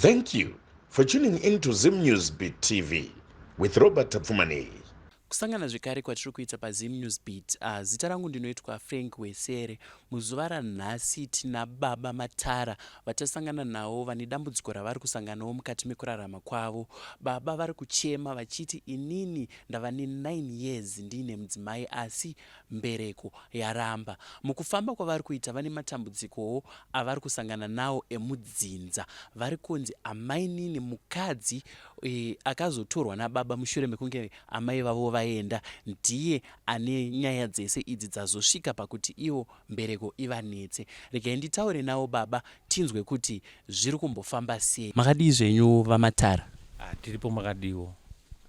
Thank you for tuning in to Zim News Beat TV with Robert Tapfumaneyi. Kusangana zvekare kwatiri kuita paZim News Beat. Zita rangu ndinoitwa Frank Wesere. Muzuva ranhasi tina baba Matara vatasangana navo vane dambudziko ravari kusanganawo mukati mekurarama kwavo. Baba vari kuchema vachiti inini ndava ne9 years ndiine mudzimai asi mbereko yaramba. Mukufamba kwavari kuita vane matambudzikowo avari kusangana nawo emudzinza. Vari kunzi amainini mukadzi e, akazotorwa nababa mushure mekunge amai vavo vaenda ndiye ane nyaya dzese idzi dzazosvika pakuti ivo mbereko ivanetse. Regai nditaure navo baba tinzwe kuti zviri kumbofamba sei. Makadii zvenyu vaMatara? Ah, tiripo makadiwo.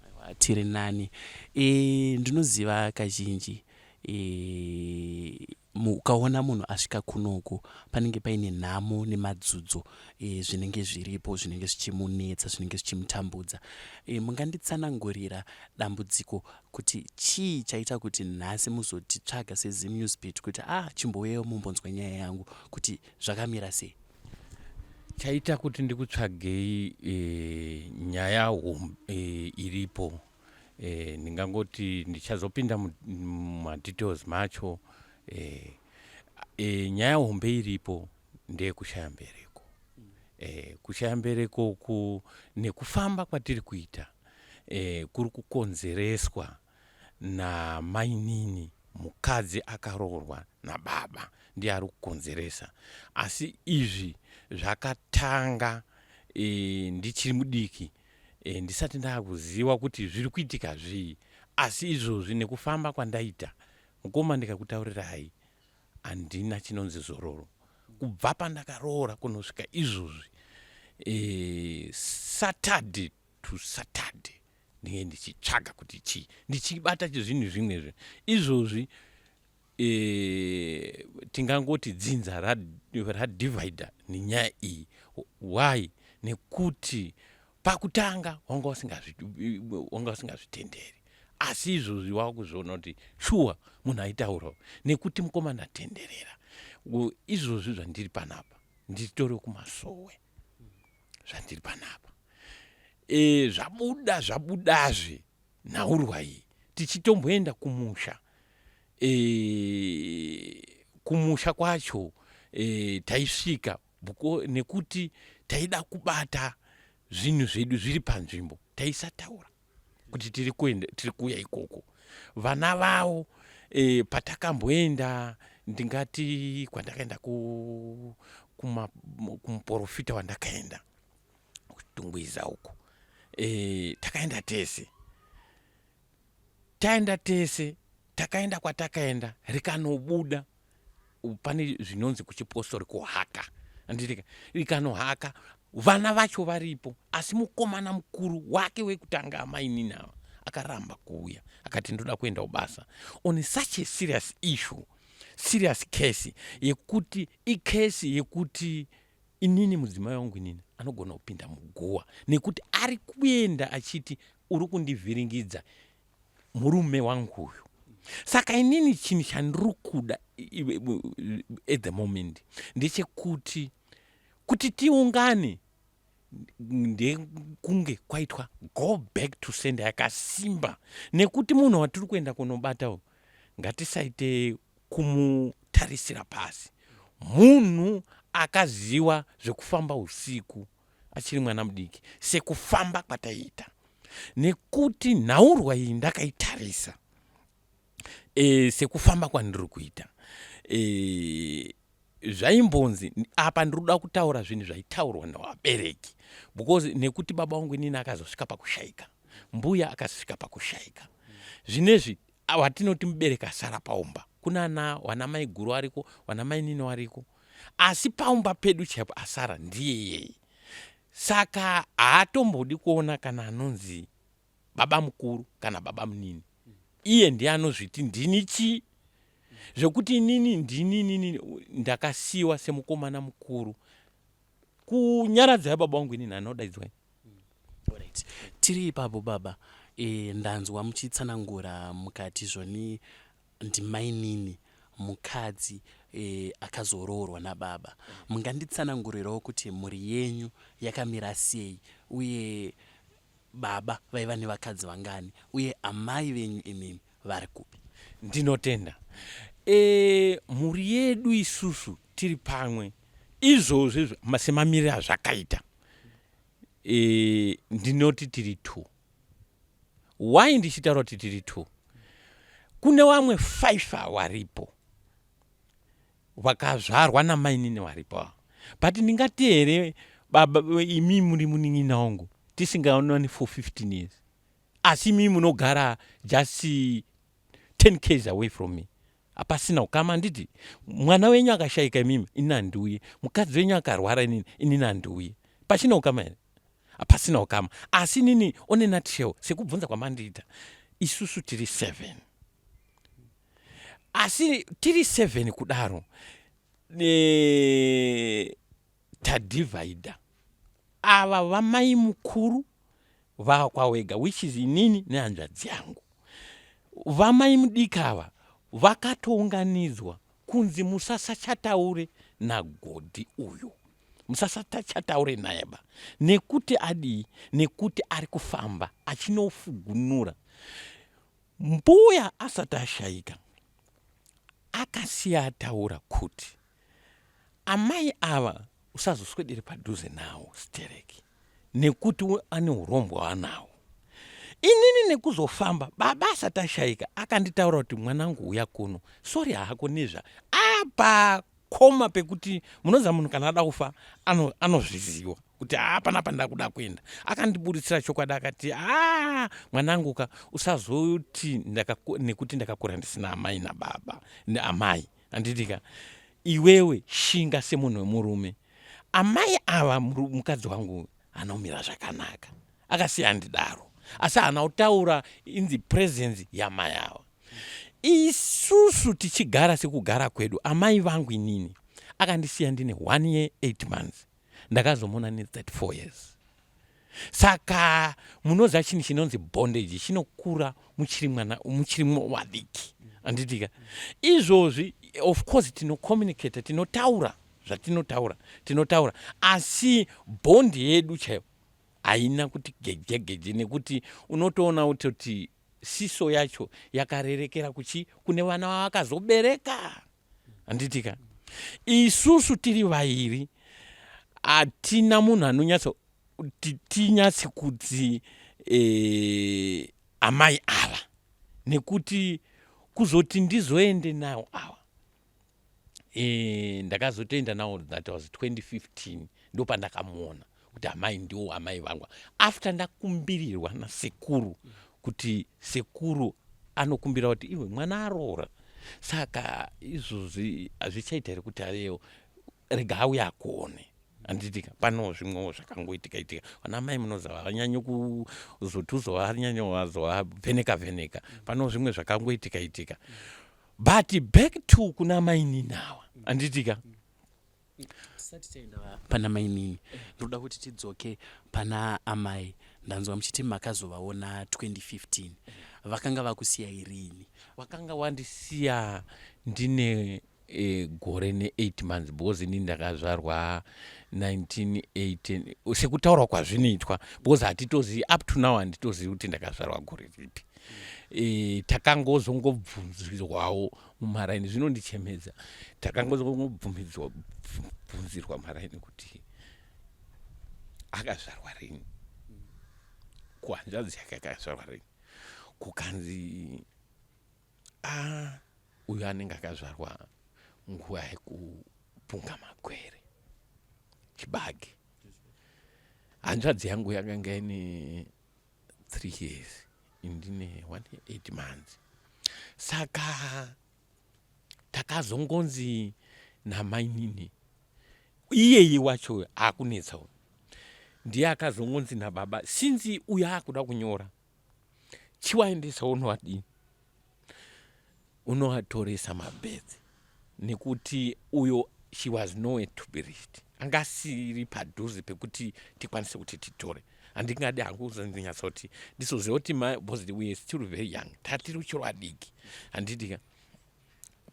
Aiwa, tiri nani. E, ndinoziva kazhinji e, ukaona munhu asvika kunoku panenge paine nhamo nemadzudzo e, zvinenge zviripo zvinenge zvichimunetsa zvinenge zvichimutambudza e, munganditsanangurira dambudziko kuti chii chaita kuti nhasi muzotitsvaga seZim News Beat kuti ah chimbouyayo mumbonzwa nyaya yangu kuti zvakamira sei? Chaita kuti ndikutsvagei e, nyaya e, iripo e, ndingangoti ndichazopinda mumadetails macho e, e, nyaya hombe iripo ndeyekushaya mbereko e, kushaya mbereko ku nekufamba kwatiri kuita e, kuri kukonzereswa namainini mukadzi akaroorwa nababa ndiye ari kukonzeresa asi izvi zvakatanga e, ndichiri mudiki e, ndisati ndakuziva kuti zviri kuitika zvii asi izvozvi nekufamba kwandaita mukoma ndikakutaurirai handina chinonzi zororo kubva pandakaroora kunosvika izvozvi e, Saturday to Saturday ndinge ndichitsvaga kuti chii ndichibata zvinhu zvimwezvi izvozvi e, tingangoti dzinza radivida nenyaya iyi why nekuti pakutanga wanga usingazvitenderi asi izvozvi wakuzviona kuti shuwa munhu aitaura nekuti mukomana atenderera izvozvi zvandiri panapa nditori kumasowe zvandiri panapa e, zvabuda zvabudazve nhaurwa iyi tichitomboenda kumusha e, kumusha kwacho e, taisvika nekuti taida kubata zvinhu zvedu zviri panzvimbo taisataura kuti tiri kuenda tiri kuuya ikoko vana vavo e, patakamboenda ndingati kwandakaenda kumuprofita wandakaenda kuchitungwiza uko e, takaenda tese taenda tese takaenda kwatakaenda rikanobuda pane zvinonzi kuchipostori kuhaka anditika rikanohaka vana vacho varipo asi mukomana mukuru wake wekutanga amainini ava akaramba kuuya akati ndoda kuenda kubasa on such a serious issue serious case yekuti icase yekuti inini mudzimai wangu inini anogona kupinda muguwa nekuti ari kuenda achiti uri kundivhiringidza murume wangu uyu saka inini chinhu chandiri kuda at the moment ndechekuti kuti tiungane ndekunge kwaitwa go back to sender yakasimba nekuti munhu watiri kuenda kunobata ngatisaite kumutarisira pasi munhu akaziva zvekufamba usiku achiri mwana mudiki sekufamba kwataiita nekuti nhaurwa iyi ndakaitarisa e, sekufamba kwandiri kuita e, zvaimbonzi apa ndiri kuda kutaura zvinhu zvaitaurwa nevabereki because nekuti baba vangu inini akazosvika pakushaika mbuya akazosvika pakushaika zvinezvi watinoti mubereki asara paumba kunana wana mai guru ariko wana mai nini wariko asi paumba pedu chaipo asara ndiyeyei saka haatombodi kuona kana anonzi baba mukuru kana baba munini iye ndiye anozviti ndini chii zvekuti inini ndini inini ndakasiyiwa semukomana mukuru kunyaradza yababa vangu inini anodaidzwa. Alright. Tiri ipapo baba e, ndanzwa muchitsanangura mukati zvoni ndimainini. mukadzi e, akazoroorwa nababa. Munganditsanangurirawo kuti mhuri yenyu yakamira sei uye baba vaiva nevakadzi vangani uye amai venyu imimi vari kupi? Ndinotenda. E, mhuri yedu isusu tiri pamwe izvozvi semamiriro azvakaita e, ndinoti tiri two. Why ndichitaura kuti tiri two? Kune vamwe five waripo vakazvarwa namainini varipo ava, but ndingati here baba imi muri munin'ina wangu tisingaonani for 15 years, asi imi munogara just 10 ks away from me, hapasina ukama. Handiti mwana wenyu akashayika imimi, ini handiuye. Mukadzi wenyu akarwara, inini inini handiuye. Pachina ukama here? Hapasina ukama. Asi inini, on a nutshell, sekubvunza kwamandiita, isusu tiri seven. Asi tiri seven kudaro, tadivhaidha. Ava vamai mukuru vakwawega, which is inini nehanzvadzi yangu. Vamai mudiki ava vakatounganidzwa kunzi musasachataure naGodhi uyu, musasachataure naye ba, nekuti adii? Nekuti ari kufamba achinofugunura. Mbuya asati ashayika akasiya ataura kuti amai ava usazoswedere padhuze nawo stereki, nekuti ane urombo hwaanawo. Inini nekuzofamba, baba asati ashayika akanditaura kuti, "Mwanangu, uya kuno, sorry hako nezva apa koma pekuti munoziva munhu kana ada kufa anozviziva kuti haa, panapa ndakuda kuenda." Akandiburitsira chokwadi, akati, "Aa, mwanangu ka, usazoti nekuti ndakakura ndisina amai nababa neamai, handitika? Iwewe shinga semunhu wemurume. Amai ava, mukadzi wangu anomira zvakanaka." Akasiya ndidaro, asi haana kutaura inzi presence yamai ava. Isusu tichigara sekugara kwedu, amai vangu inini akandisiya ndine 1 year 8 months, ndakazomona ne34 years. Saka munoziva chinhu chinonzi bondage chinokura muchiri mwana, muchiri wadiki, handitika? Izvozvi of course tinocommunicate, tinotaura zvatinotaura, tinotaura, asi bond yedu chaiyo haina kuti gejegeje, nekuti unotoona kutoti siso yacho yakarerekera kuchi kune vana vavakazobereka, handitika? Isusu tiri vairi, hatina munhu anonyatso tinyatse kuti amai ava, nekuti kuzoti ndizoende nawo ava, ndakazotoenda nawo, that was 2015, ndopandakamuona kuti amai ndiwo amai vangu, after ndakumbirirwa nasekuru kuti sekuru anokumbira kuti iwe mwana aroora, saka izvozvi hazvichaita here kuti ayewo rega auye akuone, handitika? Pano zvimwewo zvakangoitika itika. Vana mai munoziva havanyanyi kuzoti uzovanyanya wazovavheneka vheneka. Pano zvimwe zvakangoitika itika. But back to kuna mainini awa, handitika? Tisati taenda pana mainini, ndoda kuti tidzoke pana amai. Ndanzwa muchiti makazovaona 2015. Vakanga vakusiyai rini? Wakanga wandisiya ndine gore ne8 months, because ini ndakazvarwa 1980 sekutaurwa kwazvinoitwa, because hatitozivi, up to now handitozivi kuti ndakazvarwa gore ripi. Takangozongobvunzirwawo mumaraini, zvinondichemedza, takangozongobvunzirwa mumaraini kuti akazvarwa rini, kuhanzvadzi yake akazvarwa rini, kukanzi a uyu anenge akazvarwa nguva yekupunga magwere chibage. Hanzvadzi yangu yakanga ine 3 years, indine 1 8 months. Saka takazongonzi namainini, iyeye wacho akunetsa uyu ndiye akazongonzi nababa, since uyo akuda kunyora, chiwaendesa unowadini, unovatoresa mabirth, nekuti uyo she was nowhere to be reached, angasiri padhuze pekuti tikwanise kuti titore. Handingadi hangu kuzonyatsa kuti ndizoziva kuti, because we are still very young, tatiri uchiri vadiki, handitika?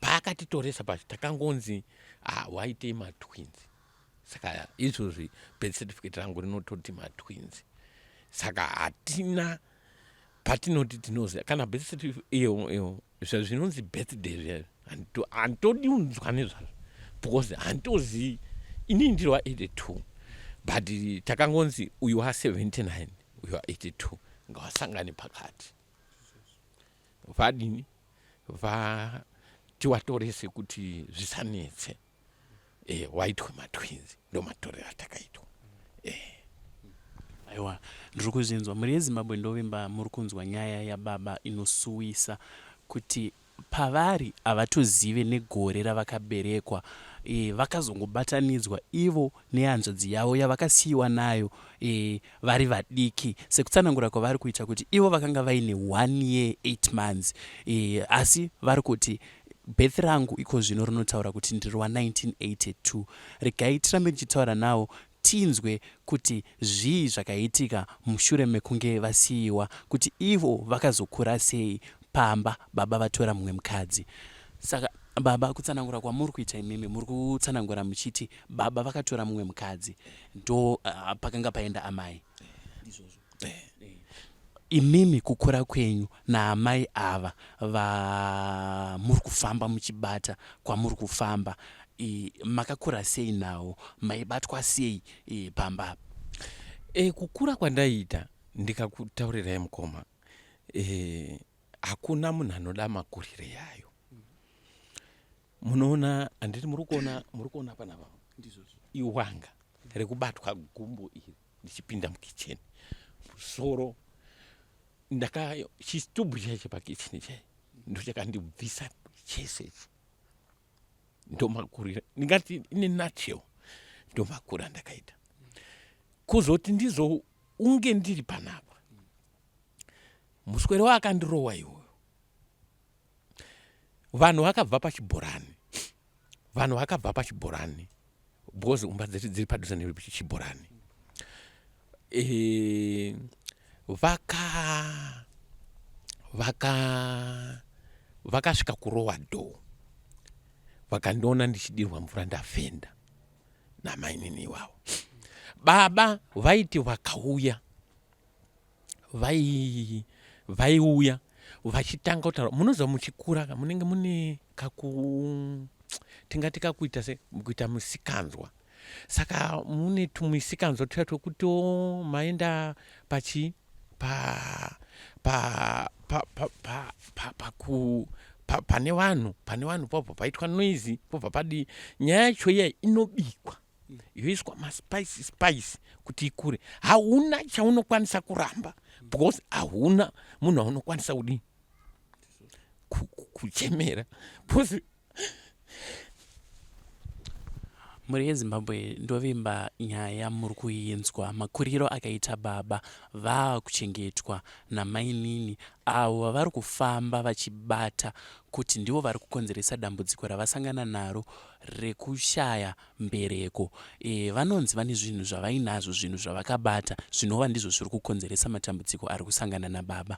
Paakatitoresa pacho takangonzi ah, waitei matwins. Saka izvozvi birth certificate rangu rinototi matwins. Saka hatina patinoti tinoziva kana birth certificate iyo iyo zvinonzi birthday zviya handitodi unzwa nezvazvo because handitozivi inini ndiri wa 82 but takangonzi uyu wa 79 uyu wa 82 ngawasangane pakati vadini va tiwatorese kuti zvisanetse e, waitwe matwins ndomatorero atakaitwa e. Aiwa, ndiri kuzvinzwa. Mhuri yeZimbabwe ndovimba muri kunzwa nyaya yababa inosuwisa kuti pavari havatozive negore ravakaberekwa e, vakazongobatanidzwa ivo nehanzvadzi yavo yavakasiyiwa nayo e, vari vadiki sekutsanangura kwavari kuita kuti ivo vakanga vaine 1 year 8 months e, asi vari kuti birth rangu iko zvino rinotaura kuti ndiri wa 1982. Regai tirambe tichitaura nawo tinzwe kuti zvii zvakaitika mushure mekunge vasiyiwa kuti ivo vakazokura sei pamba baba vatora mumwe mukadzi. Saka baba, kutsanangura kwamuri kuita imimi, muri kutsanangura muchiti baba vakatora mumwe mukadzi ndo pakanga paenda amai. Ndizvozvo. Imimi kukura kwenyu naamai ava vamuri kufamba muchibata kwamuri kufamba makakura sei nawo, maibatwa sei pamba apa? E, kukura kwandaiita ndikakutaurirai mukoma e, hakuna munhu anoda makurire yayo. Munoona handiti muri kuona muri kuona panapa iwanga rekubatwa gumbo iri ndichipinda mukicheni musoro ndaka chitubhu chaiye chepakicheni chaiye ndochakandibvisa chese ichi ndomakurira ndingati ine nutshell ndomakura ndakaita kuzoti ndizounge ndiri panapa muswere waakandirowa iwoyo vanhu vakabva pachibhorani vanhu vakabva pachibhorani because umba dzedu dziri padhuze nechibhorani e, vaka vaka vakasvika kurowa dhoo vakandiona ndichidirwa mvura ndafenda namainini iwawo baba vaiti vakauya vai vaiuya vachitanga kutaura munoziva muchikura ka munenge mune kaku tingati kakuita se kuita musikanzwa saka mune tumisikanzwa tuya twekuti o maenda pachi pa pa pa pa pa pa paku pa, pane vanhu pane vanhu pobva paitwa noise pobva padii nyaya yacho iya inobikwa yoiswa maspice spice kuti ikure hauna chaunokwanisa kuramba because hauna munhu aunokwanisa kudii kuchemera because Mhuri yeZimbabwe ndovimba nyaya muri kuinzwa makuriro akaita baba vaakuchengetwa namainini avo vavari kufamba vachibata kuti ndivo vari kukonzeresa dambudziko ravasangana naro rekushaya mbereko. E, vanonzi vane zvinhu zvavainazvo, zvinhu zvavakabata zvinova ndizvo zviri kukonzeresa matambudziko ari kusangana nababa.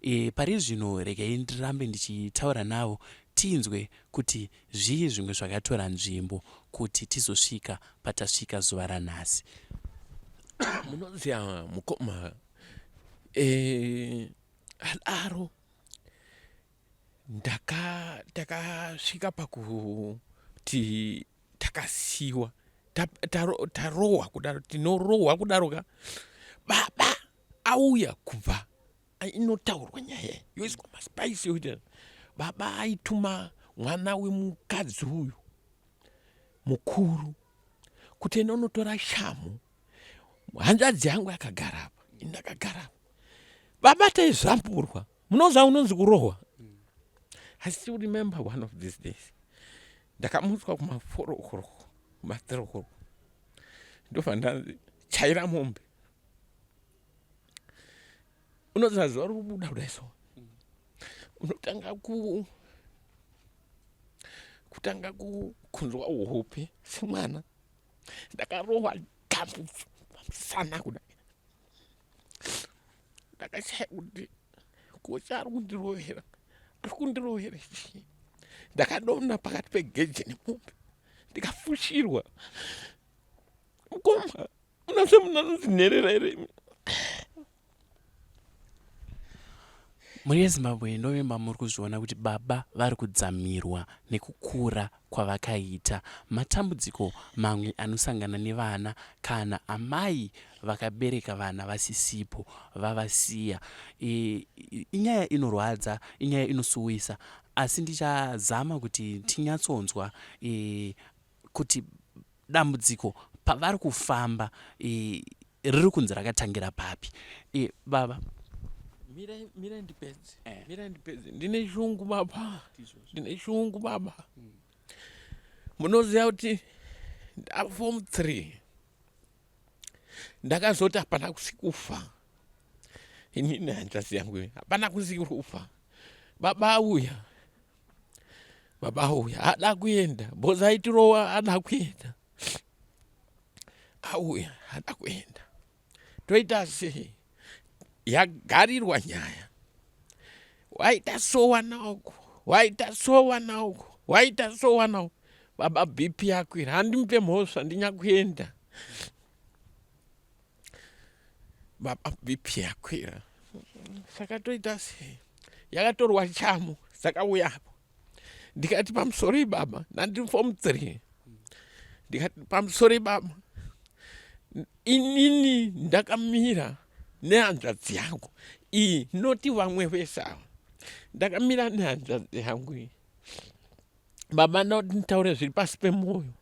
E, pari zvino regai ndirambe ndichitaura navo tinzwe kuti zvii zvimwe zvakatora nzvimbo kuti tizosvika patasvika zuva ranhasi. Munoziva mukoma e, adaro ndaka takasvika pakuti takasiwa tarohwa kudaro tinorohwa kudaro ka baba auya kubva inotaurwa nyaya yoiswa maspice yoita baba aituma mwana wemukadzi uyu mukuru kuti enda unotora shamhu hanzvadzi yangu yakagara apa indakagara apa baba taizvamburwa munoziva unonzi kurohwa i still remember one of these days ndakamutswa kumaforo o'clock kumathree o'clock ndobva ndanzi chaira mombe unoziva zuva riri kubuda kudai so unotanga ku kutanga kunzwa hope semwana ndakarohwa gambu pamusana kudai ndakashaya kuti ko chaari kundirovera ari kundirovera chii Ndakadonha pakati pegeje nemombe ndikafushirwa. Mukoma, munose munanonzi nherera here imi? Mhuri yeZimbabwe ndovimba muri kuzviona kuti baba vari kudzamirwa nekukura kwavakaita. Matambudziko mamwe anosangana nevana kana amai vakabereka vana vasisipo vavasiya. E, inyaya inorwadza, inyaya inosuwisa asi ndichazama kuti tinyatsonzwa e, kuti dambudziko pavari kufamba e, riri kunzi rakatangira papi e, baba mirai mirai ndipedze eh. mirai ndipedze ndine shungu baba ndine shungu baba munoziva kuti ndafom 3 ndakazoti hapana kusikufa inini hanzvadzi yangu hapana kusikufa baba auya baba auya ada kuenda bhozi aitirowa ada kuenda auya ada kuenda toita sei yagarirwa nyaya waita so wana uku waita so wana uku waita so wana uku baba bp yakwira handimupe mhosva ndinyakuenda baba bp yakwira saka toita sei yakatorwa chamo dzakauya apo ndikati pamusoroi baba ndandiri form 3 ndikati pamusoroi baba inini ndakamira nehanzvadzi yangu iyi noti vamwe vese ava ndakamira nehanzvadzi yangu iyi baba ndoti nditaure zviri pasi pemwoyo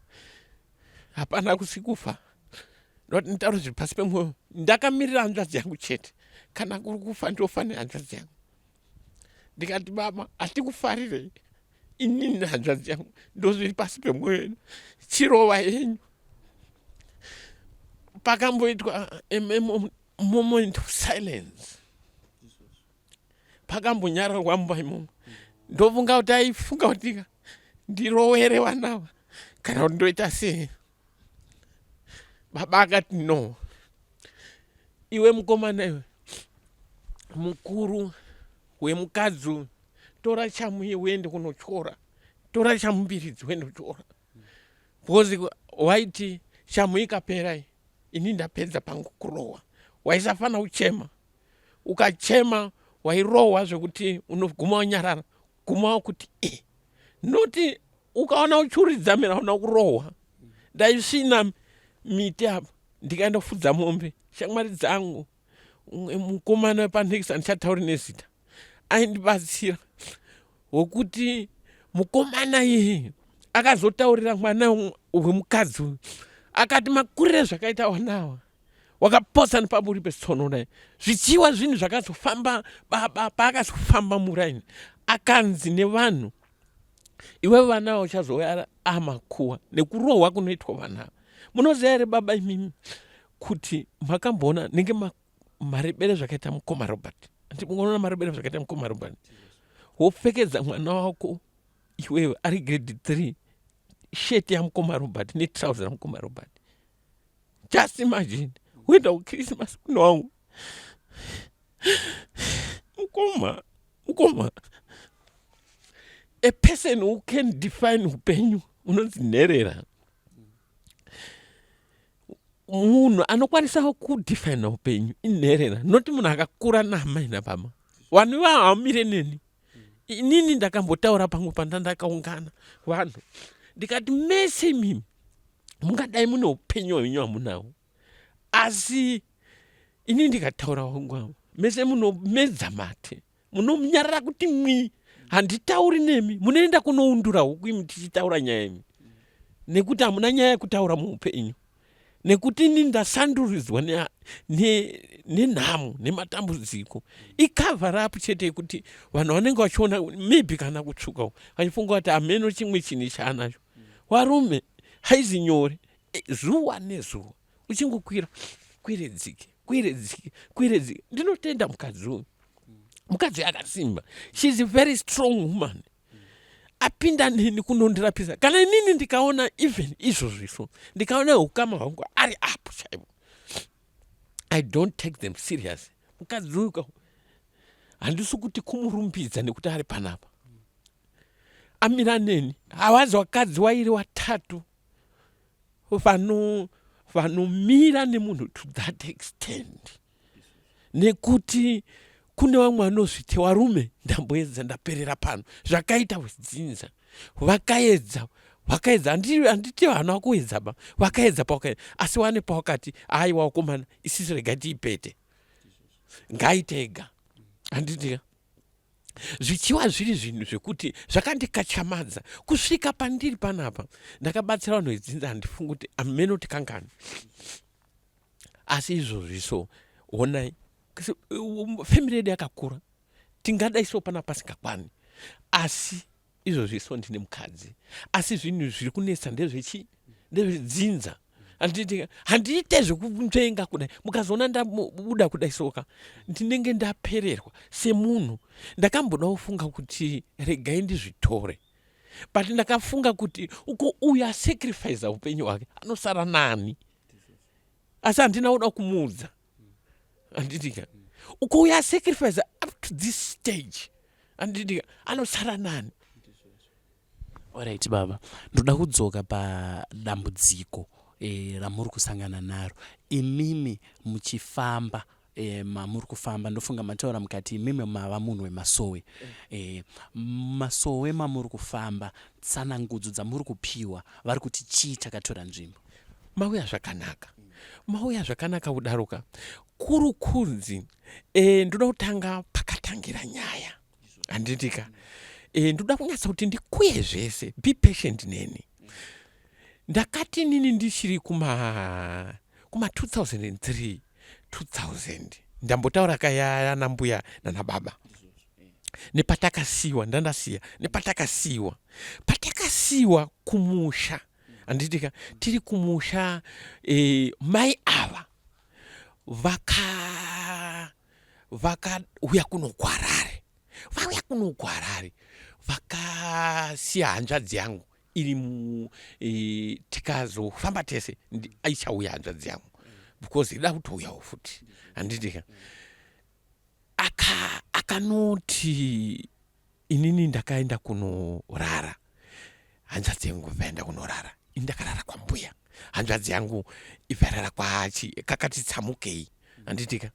hapana kusikufa ndoti nditaure zviri pasi pemwoyo ndakamirira hanzvadzi yangu chete kana kuri kufa ndofa nehanzvadzi yangu ndikati baba hatikufarirei inini nehanzvadzi yangu ndozviri pasi pemwoyo yedu chirova yenyu pakamboitwa moment of silence pakambonyararwa mumba imomo ndofunga kuti aifunga kuti ndirowere vana kana kuti ndoita sei baba akati no iwe mukomana iwe mukuru wemukadzi uyu tora chamu iye uende kunotyora tora chamu mbiridzi uende kutyora because waiti chamu ikapera ini ndapedza pangu kurohwa waisafanira kuchema ukachema wairohwa zvekuti unoguma wanyarara guma wakuti e noti ukaona uchiuridza mira una kurohwa ndaisvina miti apa ndikaenda kufudza mombe shamwari dzangu umwe mukomana wepanekisi andichatauri nezita aindibatsira wekuti mukomana iyeye akazotaurira mwana wemukadzi uyu akati makurire zvakaita wanawa wakapotsa nepaburi petsono kudai zvichiwa zvinhu zvakazofamba baba paakazofamba muraini akanzi nevanhu iwe vana uchazouya amakuwa nekurohwa kunoitwa vana munoziva here baba imimi kuti makamboona nenge marebere zvakaita mukoma robert andikuona marebere zvakaita mukoma robert wopfekedza mwana wako iwewe ari grade 3 sheti yamukoma robert netrouser ramukoma robert just imagine kuenda kuchristmas mwana wangu mukoma mukoma a person who can define upenyu unonzi nherera munhu anokwanisa kudefina upenyu inherera noti munhu akakura naamai nababa vanhu ivavo havamire neni inini ndakambotaura pamwe pandandakaungana vanhu ndikati mese imimi mungadai mune upenyu hwenyu hamunawo asi ini ndikataura wangu avo mese munomedza mate munonyarara kuti mwii handitauri nemi munoenda kunoundura huku imi tichitaura nyaya imi nekuti hamuna nyaya yekutaura muupenyu nekuti ini ndasanduridzwa nenhamo nematambudziko icover up chete yekuti vanhu vanenge vachiona maybe kana kutsvuka vachifunga kuti hameno chimwe chinhu chaanacho warume haizi nyore e, zuva nezuva uchingokwira kwire dzike kwire dzike kwire dzike ndinotenda mukadzi uyu mukadzi akasimba shes a very strong woman apinda neni kunondirapisa kana inini ndikaona even izvozviso ndikaona ukama hwangu ari apo chaivo i don't take them serious mukadzi uyu handisi kuti kumurumbidza nekuti ari panapa. Amira neni. Hawazi wakadzi wairi watatu vano vanomira nemunhu to that extent nekuti kune vamwe vanozviti warume ndamboedza ndaperera pano zvakaita wedzinza vakaedza vakaedza handiti vana kuedza ba vakaedza pawakaedza asi wane pawakati aiwa wakomana isisi regai tiipete ngaite ega handitika zvichiwa zviri zvinhu zvekuti zvakandikatyamadza kusvika pandiri panapa ndakabatsira vanhu vedzinza handifungi kuti ameno kuti kangani asi izvozvi so honai family yedu yakakura tingadai so pana pasingakwani asi izvozvi so ndine mukadzi asi zvinhu zviri kunetsa ndezvechi ndezvedzinza handiti handiite zvekunzvenga kudai mukazoona ndabuda kudai soka ndinenge ndapererwa semunhu ndakamboda kufunga kuti regai ndizvitore but ndakafunga kuti uko uyu asacrifice upenyu hwake anosara nani asi handina kuda kumuudza handitika uko uyu asacrifice up to this stage handitika anosara nani Alright baba, ndoda kudzoka padambudziko e, ramuri kusangana naro imimi muchifamba e, mamuri kufamba ndofunga mataura mukati imimi mava munhu wemasowe e, masowe mamuri kufamba tsanangudzo dzamuri kupiwa vari kuti chii chakatora nzvimbo mauya zvakanaka mauya zvakanaka kudaroka kuri kunzi e, ndoda kutanga pakatangira nyaya handitika e, ndoda kunyatsa kuti ndikuye zvese be patient neni ndakati nini ndichiri kuma kuma 2003 2000 ndambotaura kaya nambuya nanababa nepatakasiwa ndandasiya nepatakasiwa patakasiwa kumusha handitika tiri kumusha e, mai ava vaka vakauya kuno kuharare vauya kuno kuharare vakasiya hanzvadzi yangu iri mu e, tikazofamba tese aichauya hanzvadzi yangu because ida kutouyawo futi handitika akanoti inini ndakaenda kunorara hanzvadzi yangu vaenda kunorara ini ndakarara kwambuya hanzvadzi yangu ibvarara kwachi kakati tsamukei handitika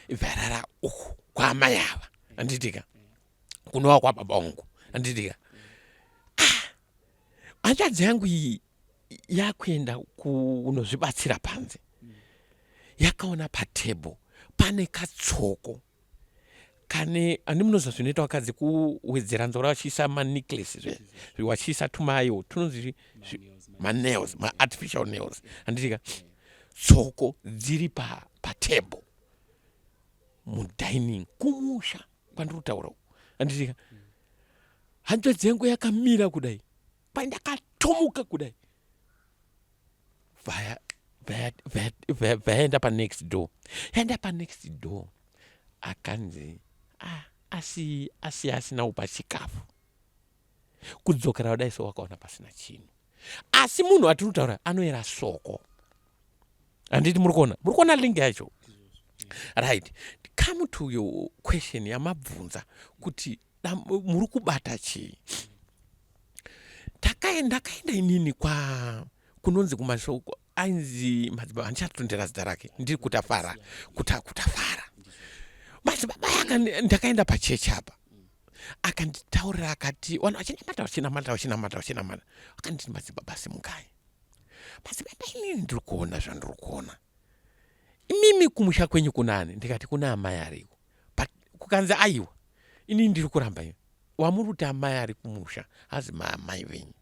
ibvarara uku kwaamai ava handitika kunova kwababa wangu handitika ah, hanzvadzi yangu iyi yakuenda kunozvibatsira panze yakaona patable pane katsoko kane ani munoziva zvinoita vakadzi kuwedzera nzora vachiisa manecklace zve vachiisa tumayo tunonzi manails maartificial nails handitika tsoko dziri patable mudining kumusha kwandiri kutaura handitika hanzvadzi yangu yakamira kudai pandakatomuka kudai vaenda panext door yaenda panext door akanzi ah, asi asi asina kupa chikafu kudzokera kudai so wakaona pasina chinhu asi munhu atiri kutaura anoera soko handiti muri kuona muri kuona link yacho right come to your question yamabvunza kuti muri kubata chii ndakaenda inini kwa kunonzi kumashoko ainzi madzibaba handichatondera zita rake ndiri kutafara kuta kutafara madzibaba yaka ndakaenda pachechi apa akanditaurira akati vanhu vachinamata vachinamata vachinamata vachinamata akanditi madzibaba simukai madzibaba inini ndiri kuona zvandiri kuona imimi kumusha kwenyu kunani ndikati kuna amai ariko but kukanzi aiwa inini ndiri kuramba iyo wamuri kuti amai ari kumusha hazi maamai venyu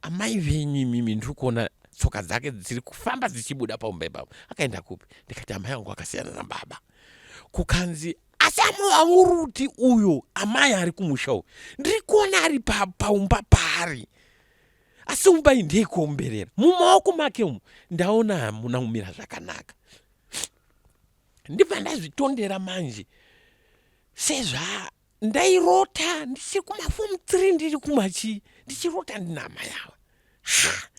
amai venyu imimi ndiri kuona tsoka dzake dziri kufamba dzichibuda paumba ipapo akaenda kupi ndikati amai vangu akasiyana nababa kukanzi asi amuruti uyo amai ari kumusha uyu ndiri kuona ari paumba paari asi umba iyi ndeyekuomberera mumaoko make umu ndaona hamuna kumira zvakanaka ndibva ndazvitondera manje sezva ndairota ndichiri kumafom 3 ndiri kumachi ndichirota ndina amai ava ha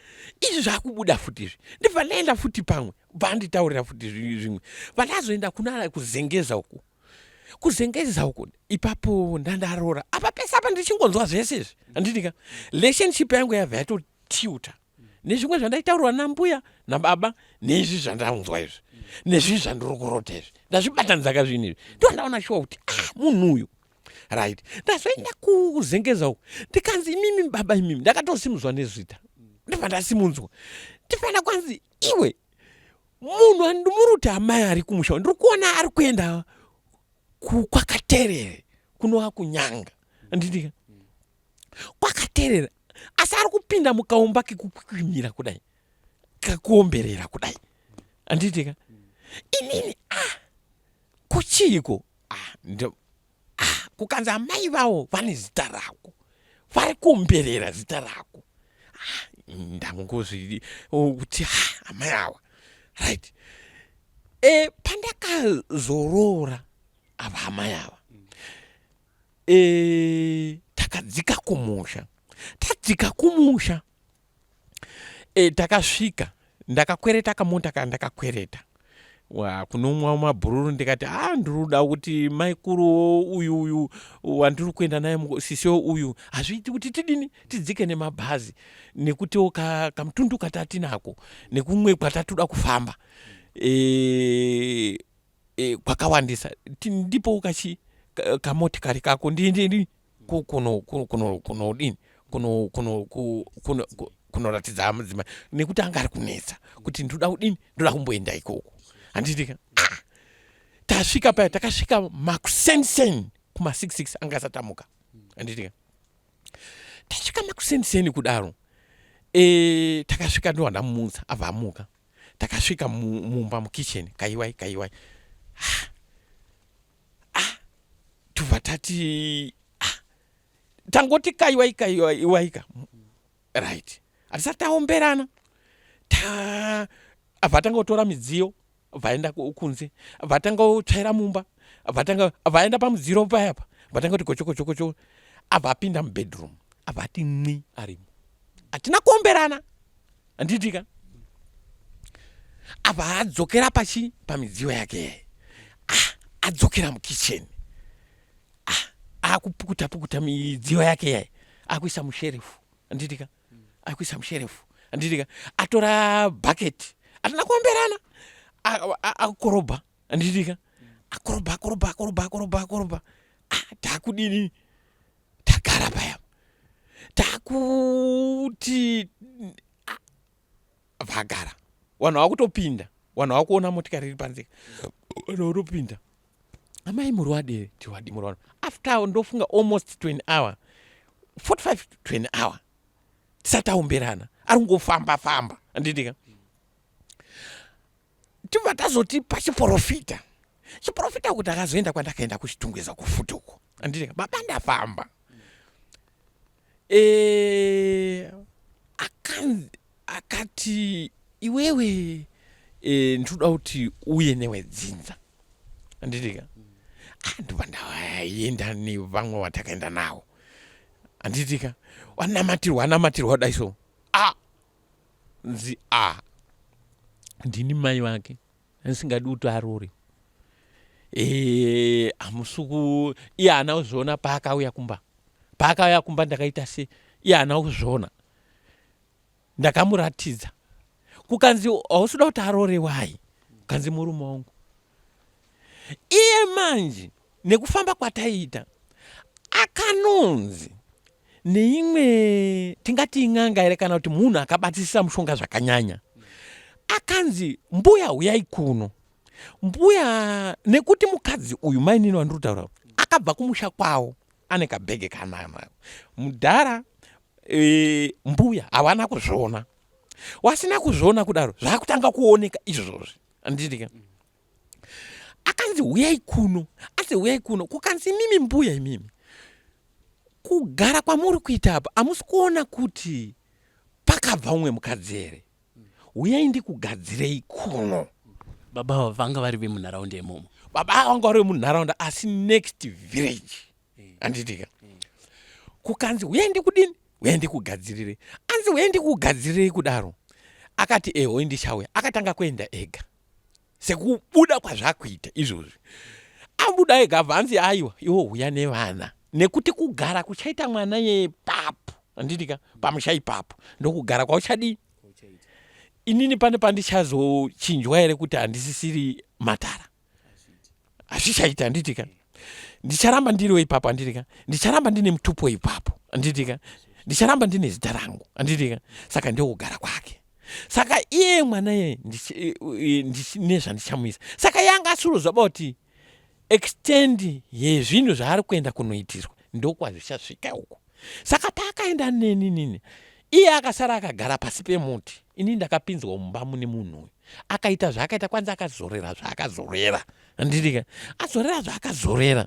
izvi zvakubuda futi izvi ndibva ndaenda futi pamwe bva anditaurira futi zvimwe vandazoenda kuna kuzengeza uku Kuzengeza uko ipapo ndandarora apa pese apa ndichingonzwa zvese izvi, handitika? Relationship yangu yabva yatotiuta nezvimwe zvandaitaurwa nambuya nababa, neizvi zvandanzwa izvi, nezvi zvandiri kurota izvi, ndazvibatanidza ka zvinhu izvi, ndo ndaona shuwa kuti ah, munhu uyu right. Ndazoenda kuzengeza uko, ndikanzi, "Imimi baba, imimi." Ndakatosimudzwa nezita, ndibva ndasimudzwa, ndibva ndakwanzi, "Iwe munhu andimuri kuti amai ari kumusha, ndiri kuona ari kuenda kwakaterere kunova kunyanga, handitika? Kwakaterera, asi ari kupinda mukaumba kekukwimira kudai, kakuomberera kudai, handitika?" Inini, ah, kuchiiko? Ah, ah, kukanzi amai vavo vane zita rako, vari kuomberera zita rako. Ah, ndangozvi kuti ha, amai ava, right. Pandakazoroora ava amai ava, takadzika kumusha. Tadzika kumusha, takasvika, ndakakwereta kamota kandakakwereta kunomwa mabhururu. Ndikati, "A, ndiri kuti maikuru uyu wandiri kuenda naye, sisiwo uyu, hazviiti kuti tidini, tidzike nemabhazi, nekutiwo kamutundu katatinako nekumwe kwatatoda kufamba kwakawandisa. Ndipo kachi kamotikari kako ndi kunodini, kunoratidza mudzimai, nekuti anga ari kunetsa kuti ndoda kudini, ndoda kumboenda ikoko, handitika?" Ah, tasvika paya, takasvika makuseniseni kuma66, anga asati amuka, handitika? Tasvika makuseniseni kudaro, takasvika, ndobva ndamumutsa, abva amuka. Takasvika mumba, mukitchen, kaiwai kaiwai. Ah, ah, tobva tati, ah, tangoti kaiwai kaiwai ka, right, hatisati taomberana. Ta abva atanga kutora midziyo, vaenda kunze, vatanga kutsvaira mumba, vatanga vaenda pamudziro payapa, vatanga kuti gocho gocho gocho. Abva apinda mubedroom, abva ati nwi arimo. Hatina kuomberana, handitika? Abva adzokera pachi pamidziyo yake. Ah, adzokera mukitchen, ah, akupukuta pukuta midziyo yake yaye, akuisa musherefu, handitika? Akuisa musherefu, handitika? Atora bhaketi, hatina kuomberana, akorobha, handitika? Akorobha, akorobha, akorobha, akorobha, akorobha. Ah, takudini, tagara paya, takuti vagara, vanhu vakutopinda, vanhu vakuona motikari iri panze, vanhu vakutopinda, "Amai, muri wadere?" "Tiwadi, muri wadi." After ndofunga almost 20 hour, 45 20 hour tisati taomberana, ari kungofamba famba, handitika? Tibva tazoti pachiprofita, chiprofita kuti akazoenda kwandakaenda kuchitungwiza kufuti uko, handitika? Baba, ndafamba. Akati, "Iwewe, ndinoda kuti uye newedzinza, handitika?" Ah, ndobva ndaenda nevamwe watakaenda nawo, handitika? Wanamatirwa, anamatirwa kudai so, ah, nzi, "A, ndini mai vake ndisingadi kuti arore. Hamusi iye haana kuzviona paakauya kumba. Paakauya kumba ndakaita se iye haana kuzviona, ndakamuratidza." Kukanzi, "Hausi kuda kuti arore wai?" Kukanzi, "Murume wangu." Iye manje nekufamba kwataiita, akanonzi neimwe, tingati in'anga here kana kuti munhu akabatisisa mushonga zvakanyanya, akanzi, "Mbuya, uyai kuno, mbuya," nekuti mukadzi uyu, mainini wandiri kutaura, akabva kumusha kwavo ane kabhege kanana mudhara. Mbuya havana kuzviona. Wasina kuzviona kudaro, zvakutanga kuoneka izvozvi, handitika? Akanzi, "Uyai kuno." Anzi, "Uyai kuno." Kukanzi, "Imimi mbuya, imimi, kugara kwamuri kuita apa, hamusi kuona kuti pakabva umwe mukadzi here? Uyai ndikugadzirei kuno." Baba ava vanga vari vemunharaunda imomo? Baba vanga vari vemunharaunda, asi next village, handitika? Kukanzi, "Uyai ndikudini, uyai ndikugadzirire." Anzi, "Uyai ndikugadzirei" kudaro, akati, "Ehoi, ndichauya." Akatanga kuenda ega sekubuda kwazvakuita izvozvi. Abuda ega abva anzi aiwa iwo huya nevana nekuti kugara kuchaita mwana yepapo handitika pamusha ipapo ndokugara kwauchadii inini pane pandichazochinjwa here kuti handisisiri matara hazvichaita handitika ndicharamba ndiriwo ipapo handitika ndicharamba ndine mutupo ipapo handitika ndicharamba ndine zita rangu handitika saka ndokugara kwake saka iye mwana iye nezvandichamuisa saka yanga asirozvaba kuti extend yezvinhu zvaari kuenda kunoitiswa ndokwazvichasvika uko saka paakaenda neni nini iye akasara akagara pasi pemuti ini ndakapinzwa mumba mune munhu uyu akaita zvaakaita kwanzi akazorera zvaakazorera anditika azorera zvaakazorera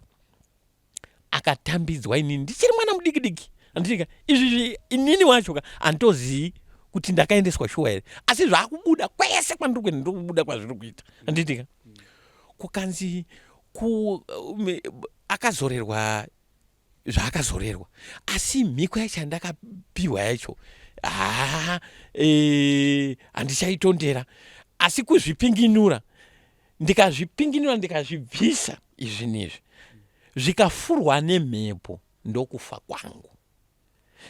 akatambidzwa inini ndichiri mwana mudiki diki anditika izvi inini wacho ka handitozivi kuti ndakaendeswa shuwa here asi zvaakubuda kwese kwandiri kuenda ndokubuda kwazviri kuita anditika kukanzi ku akazorerwa zvaakazorerwa asi mhiko yacho yandakapiwa yacho haa e, handichaitondera asi kuzvipinginura ndikazvipinginura ndikazvibvisa izvi nezvi zvikafurwa nemhepo ndokufa kwangu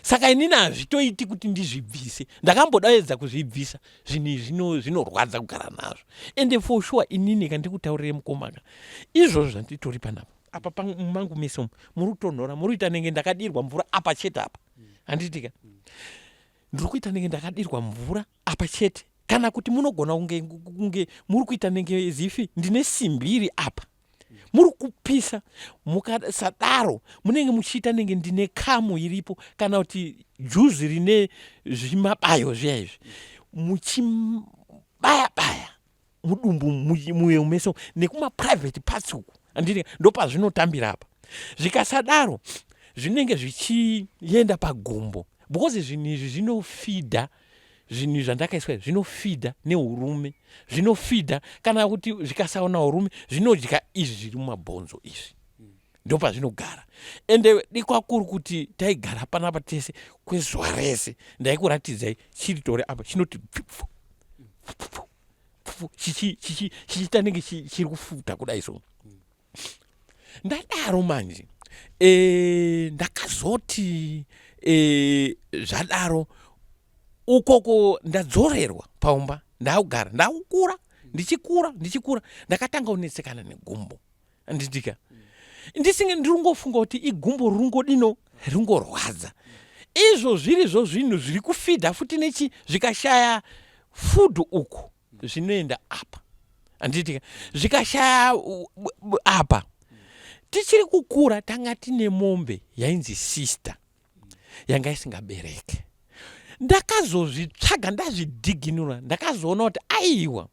saka inini hazvitoiti kuti ndizvibvise ndakambodaedza kuzvibvisa zvinhu izvi zvinorwadza kugara nazvo ende for sure inini ka ndikutaurire mukomaka izvozvo zvanditori panapa apa mangu mese umu muri kutonhora muri kuita nenge ndakadirwa mvura apa chete apa handitika ndiri kuita nenge ndakadirwa mvura apa chete kana kuti munogona kunge kunge muri kuita nenge zifi ndine simbi iri apa muri kupisa mukasadaro munenge muchiita nenge ndine kamu iripo kana kuti juzi rine zvimabayo zviya izvi muchibaya baya mudumbu muyo meso nekumaprivate parts uku anditi ndopazvinotambira apa zvikasadaro zvinenge zvichienda pagumbo because zvinhu izvi zvinofidha zvinhu zvandakaiswa zvinofidha neurume zvinofidha kana kuti zvikasaona urume zvinodya izvi zviri mumabhonzo izvi ndopazvinogara ende dikwakuri kuti taigara panapa tese kwezuva rese ndaikuratidzai chiri tore apa chinoti pfupfu pfupfu chichiita nenge chiri kufuta kudai so ndadaro manje e, ndakazoti e, zvadaro ukoko ndadzorerwa paumba ndakugara ndakukura ndichikura ndichikura ndakatanga kunetsekana negumbo anditika ndisinge ndiringofunga kuti igumbo ringodino ringorwadza izvo zvirizvo zvinhu zviri kufidha futi nechi zvikashaya food uku zvinoenda apa anditika zvikashaya apa tichiri kukura tanga tine mombe yainzi sister yanga isingabereke ndakazozvitsvaga ndazvidhiginura ndakazoona kuti aiwa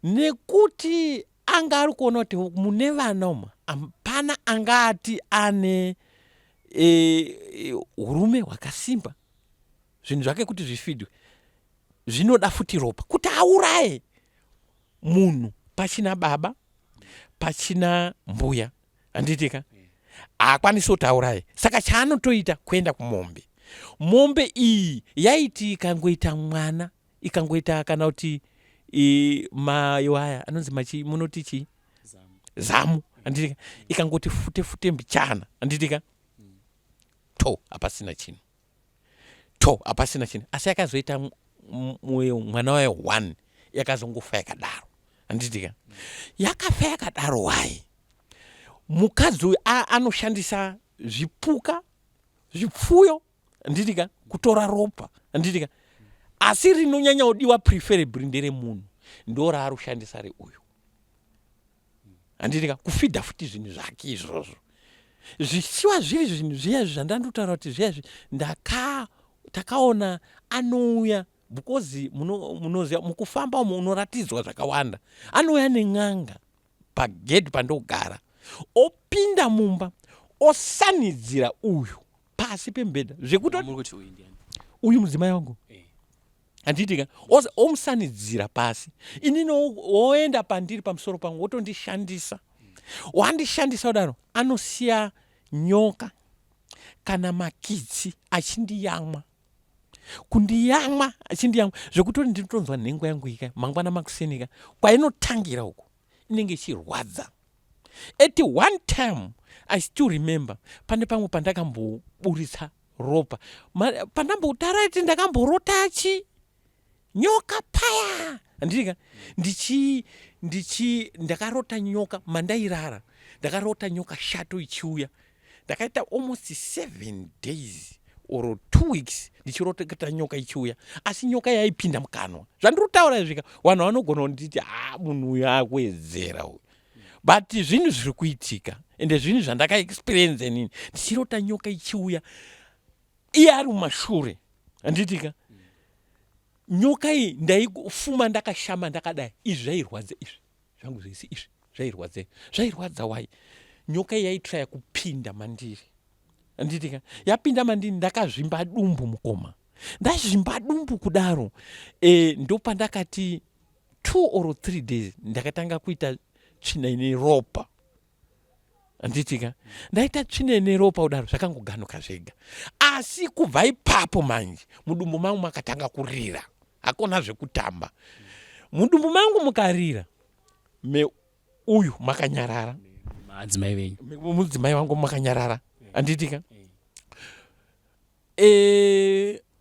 nekuti anga ari kuona kuti mune vana umu hapana anga ati ane e, e, urume hwakasimba zvinhu zvake kuti zvifidwe zvinoda futi ropa kuti auraye munhu pachina baba pachina mbuya handitika haakwanisi kuti auraye saka chaanotoita kuenda kumombe mombe iyi yaiti ikangoita mwana ikangoita kana kuti mayo aya anonzi machi munoti chii zamu handitika ikangoti fute fute mbichana handitika to hapasina chinhu to hapasina chinhu asi yakazoita mwana wayo one yakazongofa yakadaro handitika yakafa yakadaro wai mukadzi uyu anoshandisa zvipuka zvipfuyo handitika kutora ropa handitika asi rinonyanya kudiwa preferably nderemunhu ndoraari kushandisa reuyu handitika kufidha futi zvinhu zvake izvozvo zvichiwa zviri zvinhu zviya izvi zvandandotaura kuti zviya izvi ndaka takaona anouya because munoziva mukufamba umu unoratidzwa zvakawanda anouya nen'anga pagedhi pandogara opinda mumba osanidzira uyu pasi pemubhedha zvekuti uyu mudzimai wangu eh. handiti ka omusanidzira pasi inini woenda pandiri pamusoro pangu wotondishandisa wandishandisa kudaro anosiya nyoka kana makitsi achindiyamwa kundiyamwa achindiyamwa zvekutoti ndinotonzwa nhengo yangu ika mangwana makusenika kwainotangira uku inenge ichirwadza. At one time, I still remember, pane pamwe pandakamboburitsa ropa, pandambotaura kuti ndakamborota chi nyoka paya, handika? Ndichi ndichi ndakarota nyoka mandairara, ndakarota nyoka shato ichiuya. Ndakaita almost 7 days or 2 weeks ndichirota nyoka ichiuya, asi nyoka yaipinda mukanwa. Zvandiri kutaura izvika, vanhu vanogona kunditi, "Ha, munhu uyu akuwedzera uyu," but zvinhu zviri kuitika, ende zvinhu zvandakaexperience inini, ndichirota nyoka ichiuya, iye ari mumashure, handitika? Nyoka iyi ndaifuma ndakashama ndakadai. Izvi zvairwadza, izvi zvangu zvese izvi zvairwadza, zvairwadza. Wai nyoka iyi yaitraya kupinda mandiri, handitika? Yapinda mandiri, ndakazvimba dumbu, mukoma. Ndazvimba dumbu kudaro, ndopandakati 2 or 3 days ndakatanga kuita tsvina ine ropa, handitika? Ndaita tsvina ine ropa kudaro, zvakangoganuka zvega. Asi kubva ipapo manje mudumbu mangu makatanga kurira, hakuna zvekutamba. Mudumbu mangu mukarira, meuyu makanyarara. Madzimai venyu? Mudzimai wangu makanyarara, handitika?